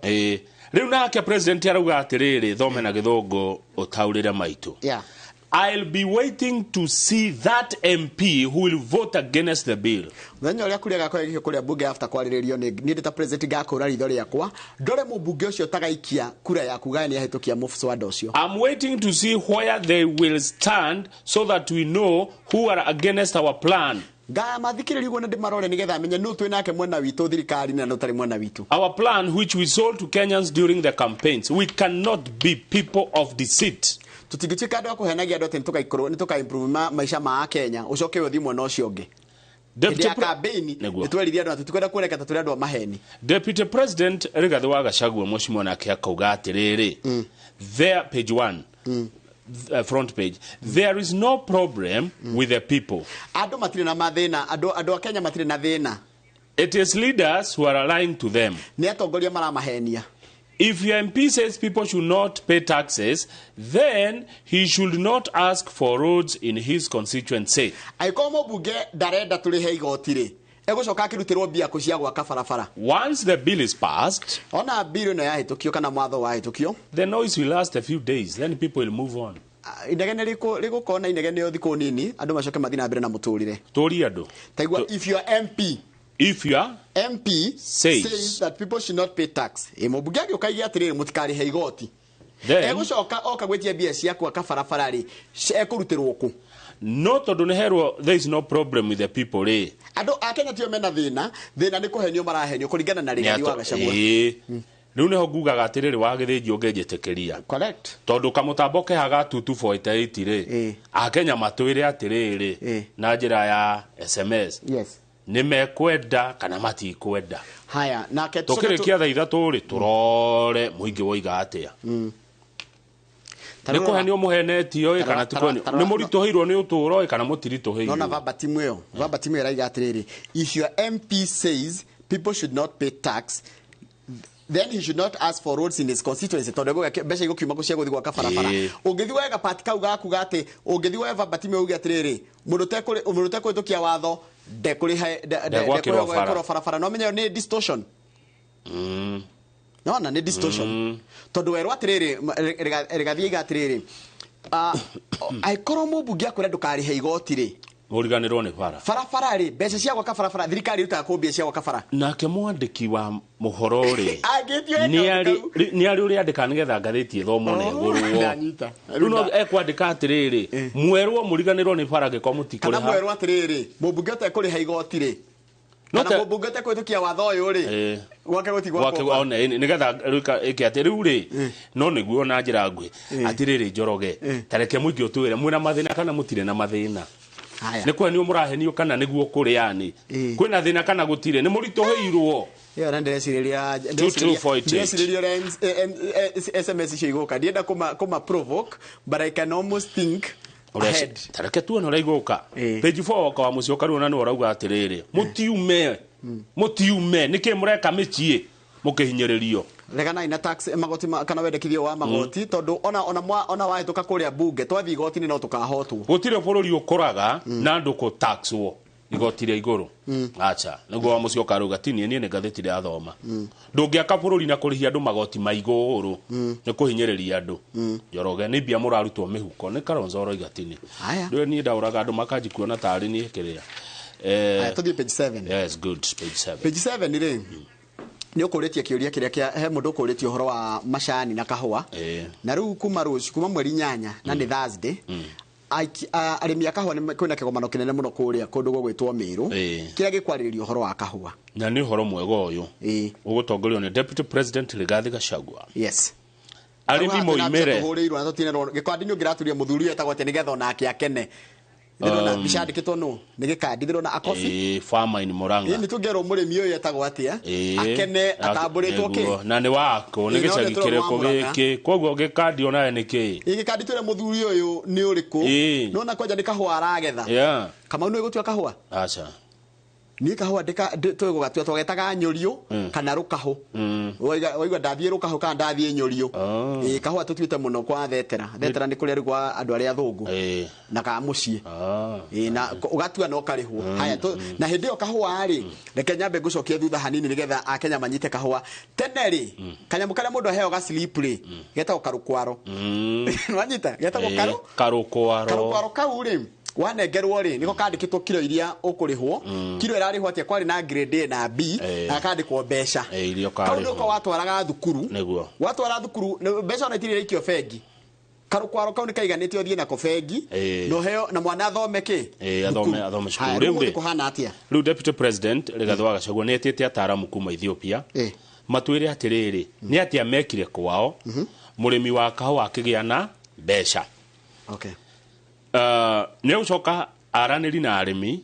Rĩu nake president arauga atĩrĩrĩ, thome na gĩthũngũ ũtaũrĩre maitũ. Yeah. I'll be waiting to see that MP who will vote against the bill. Mũthenya ũrĩa kũrĩa gakorwo gĩkĩo kũrĩa bunge after kwarĩrĩrio nĩ niĩ ndĩ ta president ngakũra ritho rĩakwa ndore mũmbunge ũcio tagaikia kura ya kuga nĩ ahĩtũkia mũswada ũcio. I'm waiting to see where they will stand so that we know who are against our plan. Ngamathikĩrĩria ũguo na ndĩmarore nĩgetha menye nũ twĩ nake mwena witũ thirikari na nũ ũtarĩ mwena witũ. Our plan which we sold to Kenyans during the campaigns, we cannot be people of deceit. Tutingĩtuĩka andũ a kũhenagia andũ atĩ nĩ tũka improve maica ma Kenya ũcoke ũthiĩ mwena ũcio ũngĩ. Hĩndĩ ya campaign nĩ tweririe andũ atĩ tũkwenda kuoneka ta tũrĩ andũ a maheni. Deputy President Rigathi wa Gachagua mũcimwa nake akauga atĩrĩrĩ, there page 1, front page, there is no problem with the people. Andũ matirĩ na mathĩna, andũ a Kenya matirĩ na thĩna. It is leaders who are lying to them. Nĩ atongoria maramahenia. If your MP says people should not pay taxes, then he should not ask for roads in his constituency. Angĩkorwo mũmbunge ndarenda tũrĩhe igoti rĩ, egũcoka akĩrutĩrwo mbia kũ cia gwaka barabara. Once the bill is passed, ona bill ĩno yahĩtũkio kana mwatho wahĩtũkio, the noise will last a few days, then people will move on. Inegene rĩgũkorwo na inegene o thikũ nini, andũ macoke mathiĩ na mbere na mũtũrĩre. Tũrie andũ. Taigua, if your MP If your MP says that people should not pay tax, mũmbunge agĩũka aige atĩrĩrĩ mũtikarĩhe igoti, egũcoka oka gwĩtia mbia cia gwaka barabara rĩ, ekũrutĩrwo kũ? No tondũ nĩ herwo there is no problem with the people rĩ. Andũ a Kenya tio mena thĩna, thĩna nĩ kũhenio marahenio kũringana na Rigathi wa Gachagua. Rĩu nĩho ngugaga atĩrĩrĩ wa Gĩthĩnji ũngĩnjĩtĩkĩria. Correct. Tondũ kamũtambo kehaga 2248 rĩ, Akenya matwĩre atĩrĩrĩ na njĩra ya SMS. Yes. Nĩ mekwenda kana matikwenda. Haya, nake tũkĩrĩkia thaa ithatũ rĩ, tũrore mũingĩ woiga atĩa. Nĩ kũhenio mũhenetio ĩ kana ti kũhenio, nĩ mũritũhĩirwo nĩ ũtũũro ĩ kana mũtiritũhĩirwo. Nona verbatim ĩyo, verbatim ĩyo ĩraiga atĩrĩrĩ, if your MP says people should not pay tax, then he should not ask for roads in his constituency tondũ mbeca igũkiuma kũ cia gũthiĩ gwaka barabara. Ũngĩthiĩ woe gapati kau gaku ga atĩ, ũngĩthiĩ woe verbatim ĩyo uge atĩrĩrĩ, mũndũ ũtekũhĩtũkia watho ndekũrĩha barabara, no menye nĩ distortion. Nona nĩ distortion. Tondũ werwo atĩrĩrĩ, Rigathi aiga atĩrĩrĩ, angĩkorwo mũmbunge akwĩra ndũkarĩhe igoti rĩ, mũriganĩrwo nĩ bara. Barabara rĩ, mbeca cia gwaka barabara thirikari ĩrutaga kũ mbia cia gwaka bara? Nake mwandĩki wa mũhoro rĩ, nĩ arĩ ũrĩa andĩkaga nĩgetha ngathĩti ĩthomwo na ĩgũrwo. Rĩu no ekwandĩka atĩrĩrĩ, mwerwo mũriganĩrwo nĩ bara angĩkorwo mũtikũrĩha. Kana mwerwo atĩrĩrĩ, mũmbunge ũtekũrĩha igoti rĩ, kana mũmbunge ũtekũhĩtũkia watho ũyũ rĩ, gwake gũtigwakwo. Nĩgetha ĩke atĩ rĩu rĩ, no nĩguo na njĩra nguhĩ atĩrĩrĩ Njoroge, ta reke mũingĩ ũtwĩre mwĩna mathĩna kana mũtirĩ na mathĩna. Nĩ kũhenio mũrahenio kana nĩguo kũrĩ yani, kwĩna thĩna kana gũtirĩ, nĩ mũritũhĩirwo. Ĩyo na ndĩrecirĩria ndĩrecirĩria SMS icio igũka, ndienda kũma provoke but I can almost think ahead. Ta reke tuone ũrĩa igũka. Page 4 kwa Musyoka rĩu ona nĩwe ũrauga atĩrĩrĩ, mũtiume, mũtiume, nĩkĩ mũreka mĩciĩ mũkĩhinyĩrĩrio. Reganai na tax magoti kana wendekithio wa magoti tondu ona ona ona wahĩtũka kũrĩa bunge twathiĩ igoti-inĩ no tũkahotwo. Gũtirĩ bũrũri ũkũraga na andũ kũ taxwo. Igoti rĩa igũrũ. Acha nĩguo wa mũciĩ ũkaruga ti niĩ nĩ ngathĩti ndĩrathoma. Ndũngĩaka bũrũri na kũrĩhia andũ magoti ma igũrũ, nĩ kũhinyĩrĩria andũ. Njoroge nĩ mbia mũrarutwo mĩhuko nĩ Kalonzo ũroiga tini. Haya. Ndũĩ niĩ ndaũraga andũ makanji kuona tarĩ niĩ kĩrĩa. Aya, tũthiĩ page 7. Yes, good, page 7. Page 7 rĩ, nĩ ũkũrĩtie kĩũria kĩrĩa kĩa he mũndũ ũkũrĩtie ũhoro wa macani na kahũa. Na rĩu kuma rũciũ, kuma mweri 8 na nĩ Thursday, arĩmi a kahũa kwĩna kĩgomano kĩnene mũno kũrĩa kũndũ gũgwĩtwo Mĩrũ, kĩrĩa gĩkwarĩrĩria ũhoro wa kahũa. Na nĩ ũhoro mwega ũyũ ũgũtongorio nĩ Deputy President Rigathi Gachagua. Yes. Arĩmi moimĩre. Tũhũrĩirwo na tũtinerwo gĩkandi nĩ ũngĩraturia mũthuri ũyũ etagwo atĩa nĩgetha onake akene. Ndĩrona mbica yandĩkĩtwo nũ nĩ gĩkandi, ndĩrona akobi. Farmer in Murang'a. Ĩĩ, nĩ tũngerwo mũrĩmi ũyũ etagwo atĩa akene atambũrĩtwo kĩ. Nĩguo. Na nĩ wako nĩ Ĩĩ, no gĩcagi nĩ tũrona kĩrĩkũ wa Murang'a. gĩkĩ, koguo gĩkandi onawe nĩ kĩ. Ĩĩ, gĩkandi twĩre mũthuri ũyũ nĩ ũrĩkũ. Nona kwanja nĩ kahũa aragetha. Kamau nĩ gũtua kahũa? Acha. Niĩ kahũa tũĩ gũgatua twagetaga nyũriũ kana rũkahũ. Waigua ndathiĩ rũkahũ kana ndathiĩ nyũriũ. Ĩĩ, kahũa tũtuĩte mũno kwa thetera. Thetera nĩ kũrĩa rĩu kwa andũ arĩa athũngũ. Na ka mũciĩ. Ĩĩ, na ũgatua na ũkarĩhwo. Haya, na hĩndĩ ĩyo kahũa rĩ, reke nyambe ngũcokie thutha hanini nĩgetha akenya manyite kahũa. Tene rĩ, kanyamũ karĩa mũndũ aheo ga slip rĩ, getagwo karũkwaro. Nĩwanyita? Getagwo karũ? Karũkwaro. Karũkwaro kau rĩ, wanengerwo rĩ, nĩko kandĩkĩtwo kiro iria ũkũrĩhwo. Kiro ĩrarĩhwo atĩa? Kwarĩ na grade A na B, na gakandĩkwo mbeca. Iria Kau nĩko ũkarĩhwo. watwaraga thukuru. Nĩguo. Watwara thukuru, mbeca ona itirĩ iraikio bengi. Karũkwaro kau nĩ kaiganĩte ũthiĩ nako bengi, na ũheo na mwana athome kĩ? Athome cukuru. Haya, Rĩu rĩu rĩ, kũhana atĩa? Rĩu Deputy President Rigathi wa Gachagua nĩ etĩte ataaramu kuma Ethiopia matwĩre atĩrĩrĩ, nĩ atĩa mekire kwao mũrĩmi wa kahũa akĩgĩa na mbeca. Nĩ egũcoka aranĩri na arĩmi,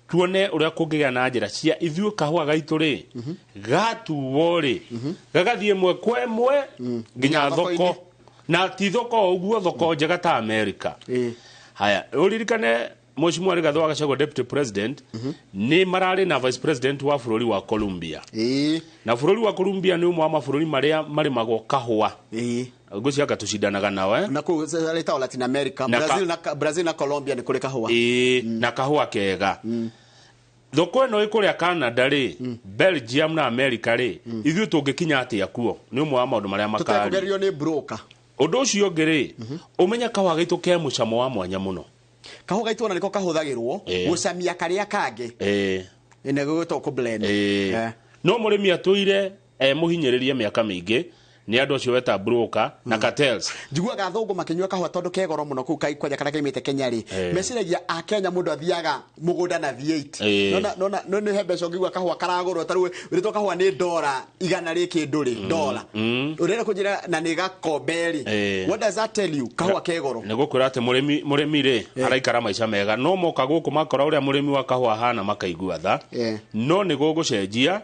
tuone ũrĩa kũngĩgĩa na njĩra cia ithuĩ kahũa gaitũ rĩ gatuo rĩ gagathiĩ ĩmwe kwa ĩmwe nginya thoko, na ti thoko o ũguo, thoko njega ta America. Haya, ũririkane Mheshimiwa Rigathi wa Gachagua Deputy President nĩ mararĩ na Vice President wa bũrũri wa Colombia. Na bũrũri wa Colombia nĩ ũmwe wa mabũrũri marĩa marĩmagwo kahũa. Ngwĩciria anga tũcindanaga nao, eh? Na kũu rĩtagwo Latin America, Na Brazil na Colombia nĩ kũrĩ kahũa. Na kahũa kega. Thoko ĩno ĩkũrĩa Canada rĩ, Belgium na America rĩ, ithuĩ tũngĩkinya atĩa kuo? Nĩ ũmwe wa maũndũ marĩa makari. Tũtekũgerio nĩ broker. Ũndũ ũcio ũngĩ rĩ, ũmenye kahũa gaitũ ke mũcamo wa mwanya mũno. Kahũa gaitũ ona nĩko kahũthagĩrwo gũcamia karĩa kangĩ. Nĩ gũgĩtwo kũ blend. No mũrĩmi atũire mũhinyĩrĩrie mĩaka mĩingĩ nĩ andũ acio weta broker na cartels. Njiguaga athũngũ makĩnyua kahũa tondũ ke goro mũno kũu kwanja karĩa kaimĩte Kenya rĩ. Meciragia a Kenya mũndũ athiaga mũgũnda na V8. Nona no nĩ he mbeca ũngĩigua kahũa karagũrwo ta rĩu wĩrĩtwo kahũa nĩ dora igana rĩ kĩndũ rĩ, dora. Ũrenda kũnjĩra na nĩ gakombe rĩ. What does that tell you? Kahũa ke goro. Nĩ gũkwĩra atĩ mũrĩmi rĩ araikara maica mega, no moka gũkũ makora ũrĩa mũrĩmi wa kahũa ahana makaigua tha. No nĩ gũgũcenjia.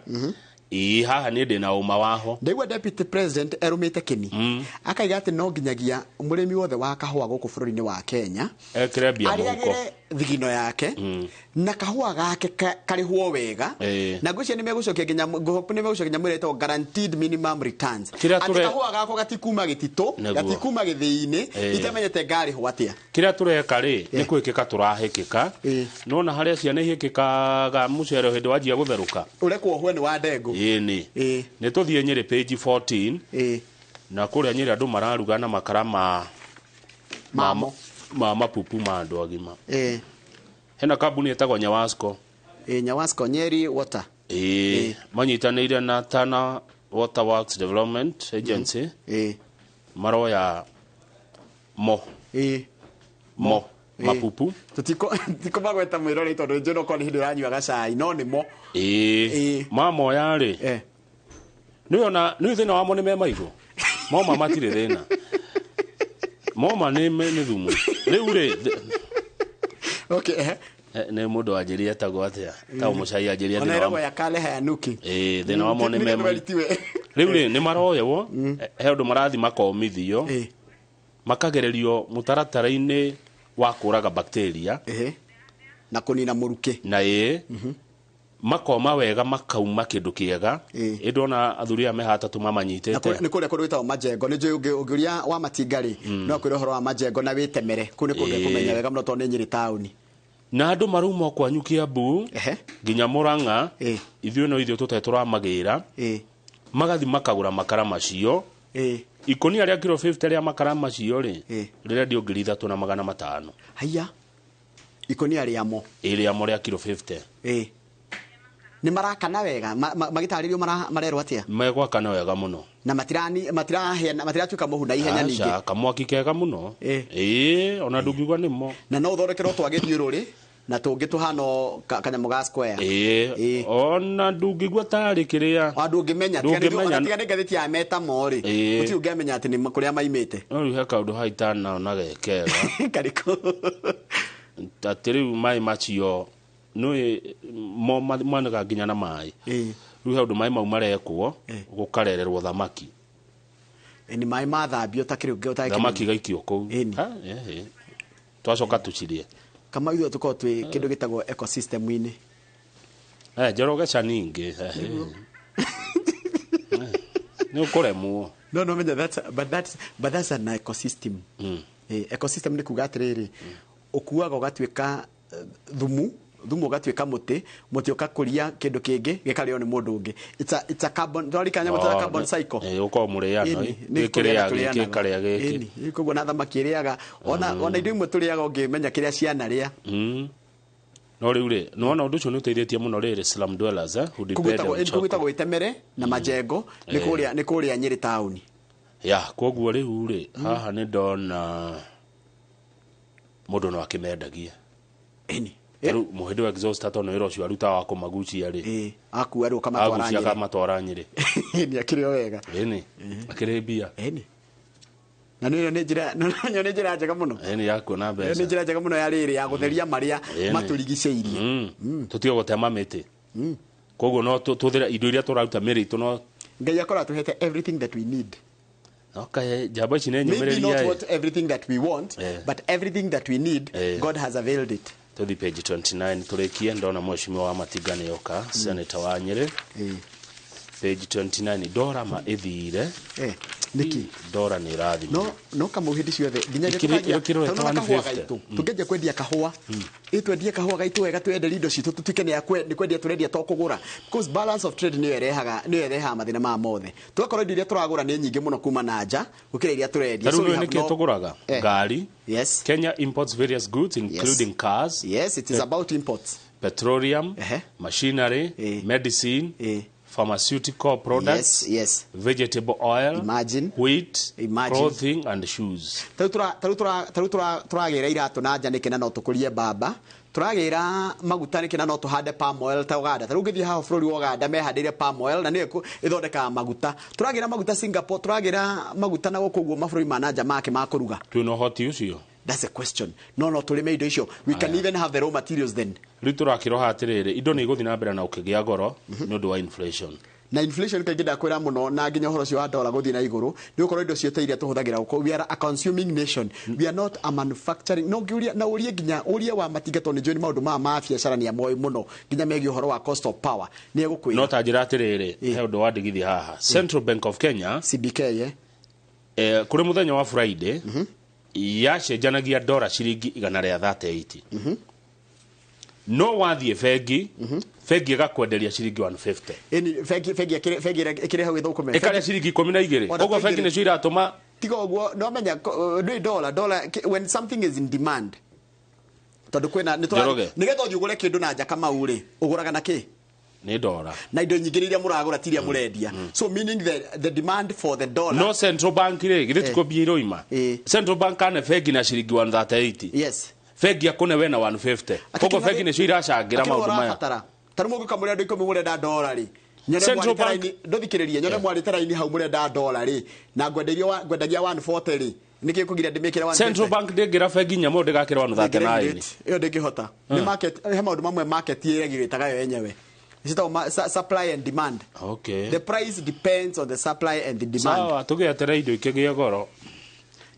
Ĩĩ, haha niĩ ndĩna ũma waho. Ndaigua Deputy President erũmĩte kĩni. Akaiga atĩ no nginyagia mũrĩmi wothe wa kahũa gũkũ bũrũri-inĩ wa Kenya ekĩre mbia mũhuko. Arĩagĩre thigino yake na kahũa gake karĩhwo wega. Na ngwĩciria nĩ megũcokia nginya ngũhope nĩ megũcokia nyamũ ĩrĩa ĩtagwo guaranteed minimum returns. Kĩrĩa Atĩ kahũa gakwa gatikuma gĩtitũ, gatikuma gĩthĩi-inĩ, itamenyete ngarĩhwo atĩa. Kĩrĩa tũreka rĩ nĩ kwĩkĩka tũrahĩkĩka. Nona harĩa ciana ihĩkĩkaga mũcere hĩndĩ wanjia gũtherũka. Ũrekwo ũhwe nĩ wa ndengũ. Ĩĩ, nĩ tũthiĩ Nyĩrĩ page 14. Na kũrĩa Nyĩrĩ andũ mararuga na makara ma mamo ma mapupu ma andũ agima. Hena kambuni ĩtagwo Nyawasco. Nyawasco Nyeri Water. Manyitanĩire na Tana Water Works Development Agency. Maroya mo. Mo. Mapupu. Tutikomagweta mwĩrore tondũ njũĩ no korwo nĩ hĩndĩ ũranyua gacai, no nĩ mo. Mamoya rĩ. Nĩwona nĩ thĩna wamo nĩ me maigũ. Moma matirĩ thĩna. Moma nĩ thumu. Rĩu rĩ, Okay, eh. Nĩ mũndũ wanjĩrire etagwo atĩa? Ta mũcai anjĩrire Ona thĩna ĩragwo wa ya kale hayanuki. Thĩna wamo nĩ me maigũ. Rĩu rĩ, nĩ maroywo, he ũndũ marathi makomithio, makagererio mũtaratara-inĩ wa kũraga bacteria. Na kũnina mũrukĩ. Na makoma wega makauma kĩndũ kĩega. Ĩndĩ ona athuri aya me haha atatũ mamanyitĩte. Nĩ kũrĩa kũndũ gwĩtagwo Majengo. Nĩ njũĩ ũngĩũria wa Matinga rĩ, no akwĩre ũhoro wa Majengo na wĩtemere. Kũu nĩ kũndũ ekũmenya wega mũno tondũ nĩ Nyĩrĩ taũni. Na andũ marauma kwanyu Kiambu nginya Murang'a, ithuĩ no ithuĩ tũtarĩ tũramagĩra, magathi makagũra makara macio. Ikũnia rĩa kiro 50 rĩa makara macio rĩ, rĩrendio 3,500. Haiya, ikũnia rĩamo. Ĩ, rĩamo rĩa kiro 50. Nĩ marakana wega, magĩtarĩrio marerwo atĩa? Megwakana wega mũno. Na matiratuĩka mũhu na ihenya ningĩ. Aca, kamwaki kega mũno. Ĩĩ, ona ndũngiuga nĩmo. Na no ũthondekerwo twagĩthiũrũrĩ na tũngĩ tũhano kanyamũ ga square. Ĩĩ, ona ndũngĩigua tarĩ kĩrĩa. Ona ndũngĩmenya, tiga nĩ ngathĩti ya Metamo rĩ, gũtirĩ ũngĩamenya atĩ nĩ kũrĩa maimĩte. No rĩu he kaũndũ haha itanaona ge kega. Karĩkũ? Atĩ rĩu maĩ macio nĩũĩ mo managa nginya na maĩ. Rĩu he ũndũ maĩ mau marekwo gũkarererwo thamaki. Nĩ maĩ mathambio ta kĩrĩ ũtarĩ. Thamaki igaikio kũu. Twacoka tũcirĩe. Kama ithuĩ tũkoragwo twĩ kĩndũ gĩtagwo ecosystem-inĩ. Njoroge cani ingĩ. Nĩ ũkũremwo. No, no, menya but that's an ecosystem. Ecosystem nĩ kuga atĩrĩrĩ, ũkuaga ũgatuĩka thumu, thumu ũgatuĩka mũtĩ, mũtĩ ũgakũria kĩndũ kĩngĩ gĩkarĩo nĩ mũndũ ũngĩ. It's a carbon, twarikanya mũtĩ wa carbon cycle. Ũkoragwo mũrĩano, gĩkĩ gĩkĩ karĩa gĩkĩ. Koguo na thamaki ĩrĩaga, ona indo imwe tũrĩaga ũngĩmenya kĩrĩa cianarĩa. No rĩu rĩ, nĩwona ũndũ ũcio nĩ ũteithĩtie mũno rĩrĩ slum dwellers, who depend on charcoal. Kũgwĩtagwo Gĩtemere na Majengo, nĩ kũrĩa Nyĩrĩ taũni. Ya, koguo rĩu rĩ, haha nĩ ndona mũndũ no akĩmendagie. Ĩni. Rĩu mũhĩndĩ wa exhauster tondũ wĩra ũcio arutaga wa kũmagucia rĩ. Akua rĩu ũkamatwara Agucia Nyĩrĩ. akamatwara Nyĩrĩ. Ĩni, akĩrĩ o wega. Ĩni, akĩrĩ mbia. Ĩni. Na nĩ njĩra, nĩ njĩra njega mũno. Ĩni, ya kuona mbeca. Nĩ njĩra njega mũno ya rĩrĩ ya gũtheria marĩa matũrigicĩirie. Tũtige gũtema mĩtĩ. Koguo no tũthĩre indo iria tũraruta mĩrĩ itũ no Ngai akorwo atũhete everything that we need. Okay, njamba ici nĩ Maybe nyũmĩrĩria. not what everything that we want, but everything that we need, God has availed it. Tũthi page 29 tũrĩkie, ndona mheshimiwa wa Matinga nĩ oka, senator wa Nyĩrĩ. Page 29, ndora ma ĩthire. Nĩkĩ? Ndora nĩ ĩrathimwo. No, no kamau hĩndĩ ciothe nginya Ĩkĩrĩtwo kahũa 150. gaitũ. Tũngĩanjia kwendia kahũa, ĩ twendie kahũa gaitũ wega, twenderie indo citũ, tũtuĩke nĩ kwendia tũrendia to kũgũra. Because balance of trade nĩyo ĩrehaga mathĩna maya mothe. Tũgakorwo indo iria tũragũra nĩ nyingĩ mũno kuma na nja gũkĩra iria tũrendia. Ta rĩu nĩkĩ tũgũraga? Ngari. Yes. Kenya imports various goods including cars. Yes, it is about imports. Petroleum, machinery, medicine, pharmaceutical products, yes, vegetable oil, imagine, wheat, imagine, clothing and shoes. Tarĩu tũragĩra iratũ na nja nĩkĩ na no tũkũrie mbamba, tũragĩra maguta nĩkĩ na no tũhande palm oil ta Uganda. Tarĩu ũngĩthiĩ haha bũrũri wa Uganda mehandĩire palm oil na nĩyo ĩthondekaga maguta. Tũragĩra maguta Singapore, tũragĩra maguta na gũkũ ũguo mabũrũri ma na nja make ma kũruga. Twĩna ũhoti ũcio? That's a question. No, no, tũrĩme indo icio. We can even have the raw materials then. Rĩu tũrakĩroha atĩrĩrĩ, indo nĩ igũthiĩ na mbere na ũkĩgĩa goro nĩ ũndũ wa inflation. Na inflation kaingĩ ndakwĩra mũno na nginya ũhoro ũcio wa dola gũthiĩ na igũrũ nĩ gũkorwo indo ciothe iria tũhũthagĩra gũkũ. We are a consuming nation. We are not a manufacturing. No ngĩũria na ũrie nginya ũrie wa Matinga tondũ nĩ njũĩ nĩ maũndũ maya ma biacara nĩ amoĩ mũno nginya megiĩ ũhoro wa cost of power. Nĩ egũkwĩra. No ta njĩra atĩrĩrĩ, he ũndũ wa ndigithi haha. Central Bank of Kenya CBK, kũrĩ mũthenya wa Friday yacenjanagia dola ciringi 138. No wathiĩ bengi, bengi ĩgakwenderia ciringi 150. Ĩni bengi ĩkĩrĩ hau ĩthũkũme. Ĩkarĩa ciringi 12. Koguo bengi nĩcio iratũma. Tiga ũguo, no menya ndũĩ dollar when something is in demand. Tondũ kwĩna nĩgetha ũthiĩ ũgũre kĩndũ na nja Kamau rĩ, ũgũraga na kĩ? Nĩ dola. Na indo nyingĩ iria mũragũra ti iria mũrendia. So meaning the demand for the dollar. No central bank rĩ, githĩ ti kũmbia iroima? Central bank ane bengi na ciringi 138. Yes. Bengi akune we na 150. Koguo bengi nĩcio iracangĩra maũndũ maya. Ta rĩu mũngĩũka mũrĩ andũ 10 mũrenda dola rĩ, nyone mwarĩte raini, ndũthikĩrĩrie, nyone mwarĩte raini hau mũrenda dola rĩ, na ngwendagia 140 rĩ, nĩkĩ kũgiria ndĩmĩkĩre 150? Central bank ndĩngĩra bengi nyamũ ndĩgakĩra 139. Ĩyo ndĩngĩhota. Nĩ market, he maũndũ mamwe market ĩregulataga yo yenyewe. It's supply and demand. Okay. The price depends on the supply and the demand. Sawa, tũgĩeterera indo ikĩgĩa goro.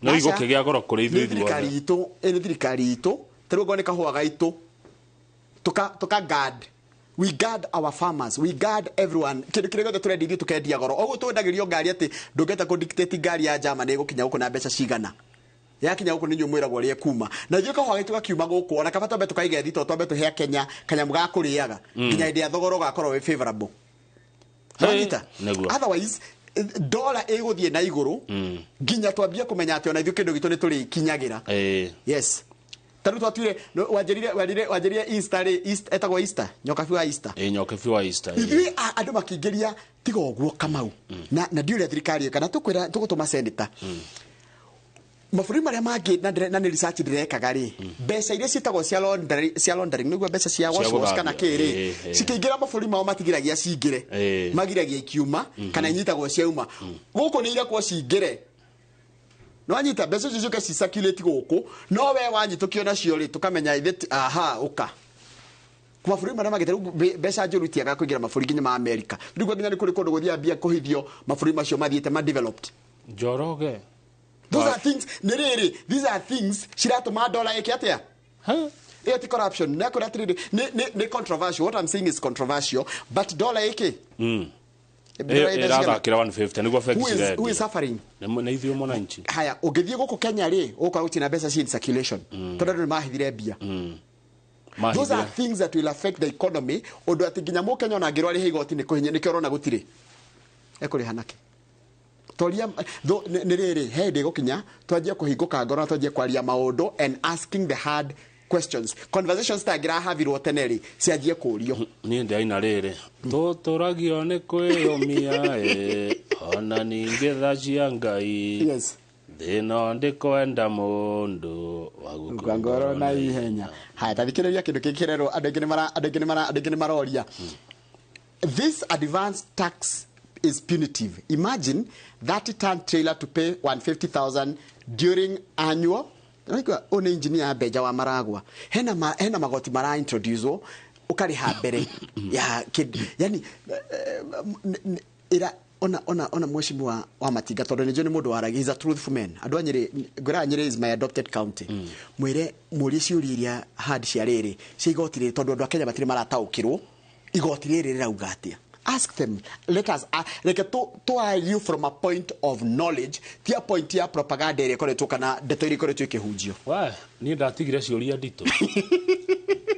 No igũkĩgĩa goro kũrĩ ithuĩ ithuothe. Thirikari itũ, ĩno thirikari itũ, ta rĩu okorwo nĩ kahũa gaitũ, tũka guard. We guard our farmers, we guard everyone. Kĩndũ kĩrĩa gĩothe tũrendia ithuĩ tũkendia goro. Oguo twendagĩrio ngari atĩ ndũngĩhota kũ dictate ngari ya Germany ĩgũkinya gũkũ na mbeca cigana. Yakinya gũkũ nĩ inyuĩ mwĩragwo ũrĩa ĩkuma. Na ithuĩ kahũa gaitũ gakiuma gũkũ, ona kaba twambe tũkaiga thito, twambe tũhe Kenya kanyamũ ga kũrĩaga. Nginya hĩndĩ ya thogora ũgakorwo wĩ favorable. Wanyita? Nĩguo. Otherwise, dola ĩgũthiĩ na igũrũ nginya twambie kũmenya atĩ ona ithuĩ kĩndũ gitũ nĩ tũrĩkinyagĩra. Yes. Tarĩu twatuire wanjĩrire Easter rĩ, Easter etagwo Easter, nyokabi wa Easter. Nyokabi wa Easter. Ithuĩ andũ makĩingĩria tiga ũguo Kamau. Na ndiũĩ ũrĩa thirikari ĩka, na tũkwĩra tũgũtũma senator. Mabũrũri marĩa mangĩ na nĩ research ndĩrekaga rĩ, mbeca iria ciĩtagwo cia laundering, nĩguo mbeca cia wash wash kana kĩ rĩ, cikĩingĩra mabũrũri mao matigiragia cingĩre, magiragia ikiuma kana inyitagwo ciauma. Gũkũ nĩ irekwo cingĩre. No anyita mbeca icio ciũke ci-circulate gũkũ, no we wanyitũkio nacio rĩ, tũkamenya ithe aha ũka. Mabũrũri marĩa mangĩ rĩu mbeca njũru itiagaga kũingĩra mabũrũri nginya ma Amerika. Rĩu nginya nĩ kũrĩ kũndũ gũthiaga mbia kũhithio mabũrũri macio mathiĩte ma developed. Njoroge. Those are things, nĩ these are things ciratũma dola ĩke atĩa? Ĩyo ti corruption, nĩ kwĩra atĩrĩrĩ, nĩ controversial. What I'm saying is controversial, but dola ĩkĩ? Ĩrathakĩra 150 nĩguo bengi cirendia. Who is suffering? Nĩ ithuĩ mwananchi. Haya, ũngĩthiĩ gũkũ Kenya rĩ, ũgũkora gũtirĩ na mbeca ci in circulation. Tondũ andũ nĩ mahithire mbia. Those are things that will affect the economy. Ũndũ atĩ nginya mũkenya ona angĩrwo arĩhe igoti nĩ kũhinya, nĩkĩo ũrona gũtirĩ. Ekũrĩha nakĩ? Toria nĩ rĩrĩ, he hĩndĩ ĩgũkinya twanjie kũhingũka ngoro na twanjie kwaria maũndũ and asking the hard questions. Conversations ta ngĩrahavirwo tene rĩ, cianjie kũrio. Niĩ ndĩraina rĩrĩ, tũtũragio nĩ kwĩyũmia ona ningĩ tha cia Ngai. Yes. Thĩna ndĩkwenda mũndũ wa gũkua ngoro na ihenya. Haya, ta thikĩrĩria kĩndũ kĩngĩ kĩrerwo andũ aingĩ nĩ maroria. This advance tax is punitive. Imagine 30-ton trailer to pay 150,000 during annual. One engineer Benja wa Maragwa. Hena magoti mara introduce ukariha mbere ya kid. Yani ira ona mheshimiwa wa Matinga tondu ni njũĩ nĩ mũndũ waragia, he's a truthful man. Andũ a Nyĩrĩ, ngwĩraga Nyĩrĩ is my adopted county. Mwĩre mũrie ciũria iria hard cia rĩrĩ cia igoti rĩrĩ tondu andũ a Kenya matirĩ marataũkĩrwo igoti rĩrĩ rĩrauga atĩa. Ask them. Let us like to argue from a point of knowledge, ti a point ya propaganda ĩrĩa ĩkoretwo kana ndeto ĩrĩa ĩkoretwo ĩkĩhunjio. We, niĩ ndatigire ciũria nditũ.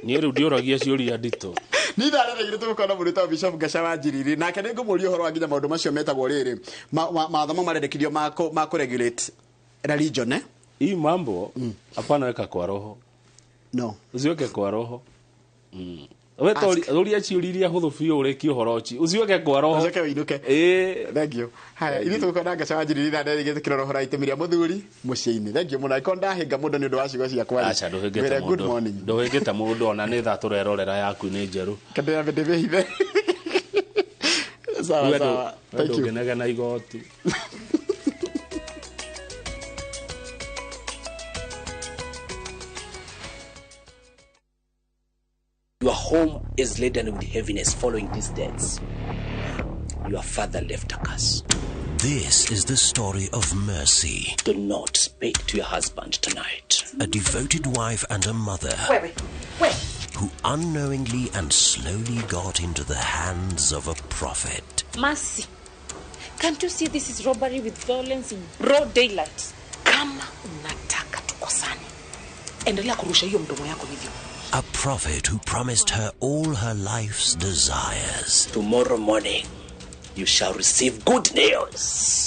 Niĩ rĩu ndiũragia ciũria nditũ. Niĩ ndarĩrĩire tũgũkorwo na mũndũ wĩtagwo Bishop Ngaca wa Njiriri, nake nĩ ngũmũria ũhoro wa nginya maũndũ macio metagwo rĩrĩ mathomo marendekithio ma kũregulate religion, eh? Hii mambo hapana weka kwa roho. No. Usiweke kwa roho. We tori ciũria iria hũthũ biũ ũrĩkie ũhoro ũcio. Usiweke kwa roho. Ucoke ũinũke. Thank you. Haya, ithuĩ tũgũkorwo na Ngaca wa Njiriri thaa nderĩ tũkĩrora ũhoro wa itemi rĩa mũthuri mũciĩ-inĩ. Thank you mũno. Angĩkorwo ndahĩnga mũndũ nĩ ũndũ wa ciugo ciakwa rĩ, Aca, ndũhĩngĩte ngwĩre good mũndũ. morning. Ndũhĩngĩte mũndũ ona nĩ thaa tũrerorera yaku nĩ njerũ. Kandĩrambe ndĩmĩhithe. Sawa sawa. Thank you. Ndũngĩnegena igoti. Your home is laden with heaviness following these deaths. Your father left a curse. This is the story of Mercy. Do not speak to your husband tonight. A devoted wife and a mother. Wait. Who unknowingly and slowly got into the hands of a prophet. Mercy, can't you see this is robbery with violence in broad daylight? Kama unataka tukosane, endelea kurusha hiyo mdomo yako hivyo. A prophet who promised her all her life's desires. Tomorrow morning, you shall receive good news.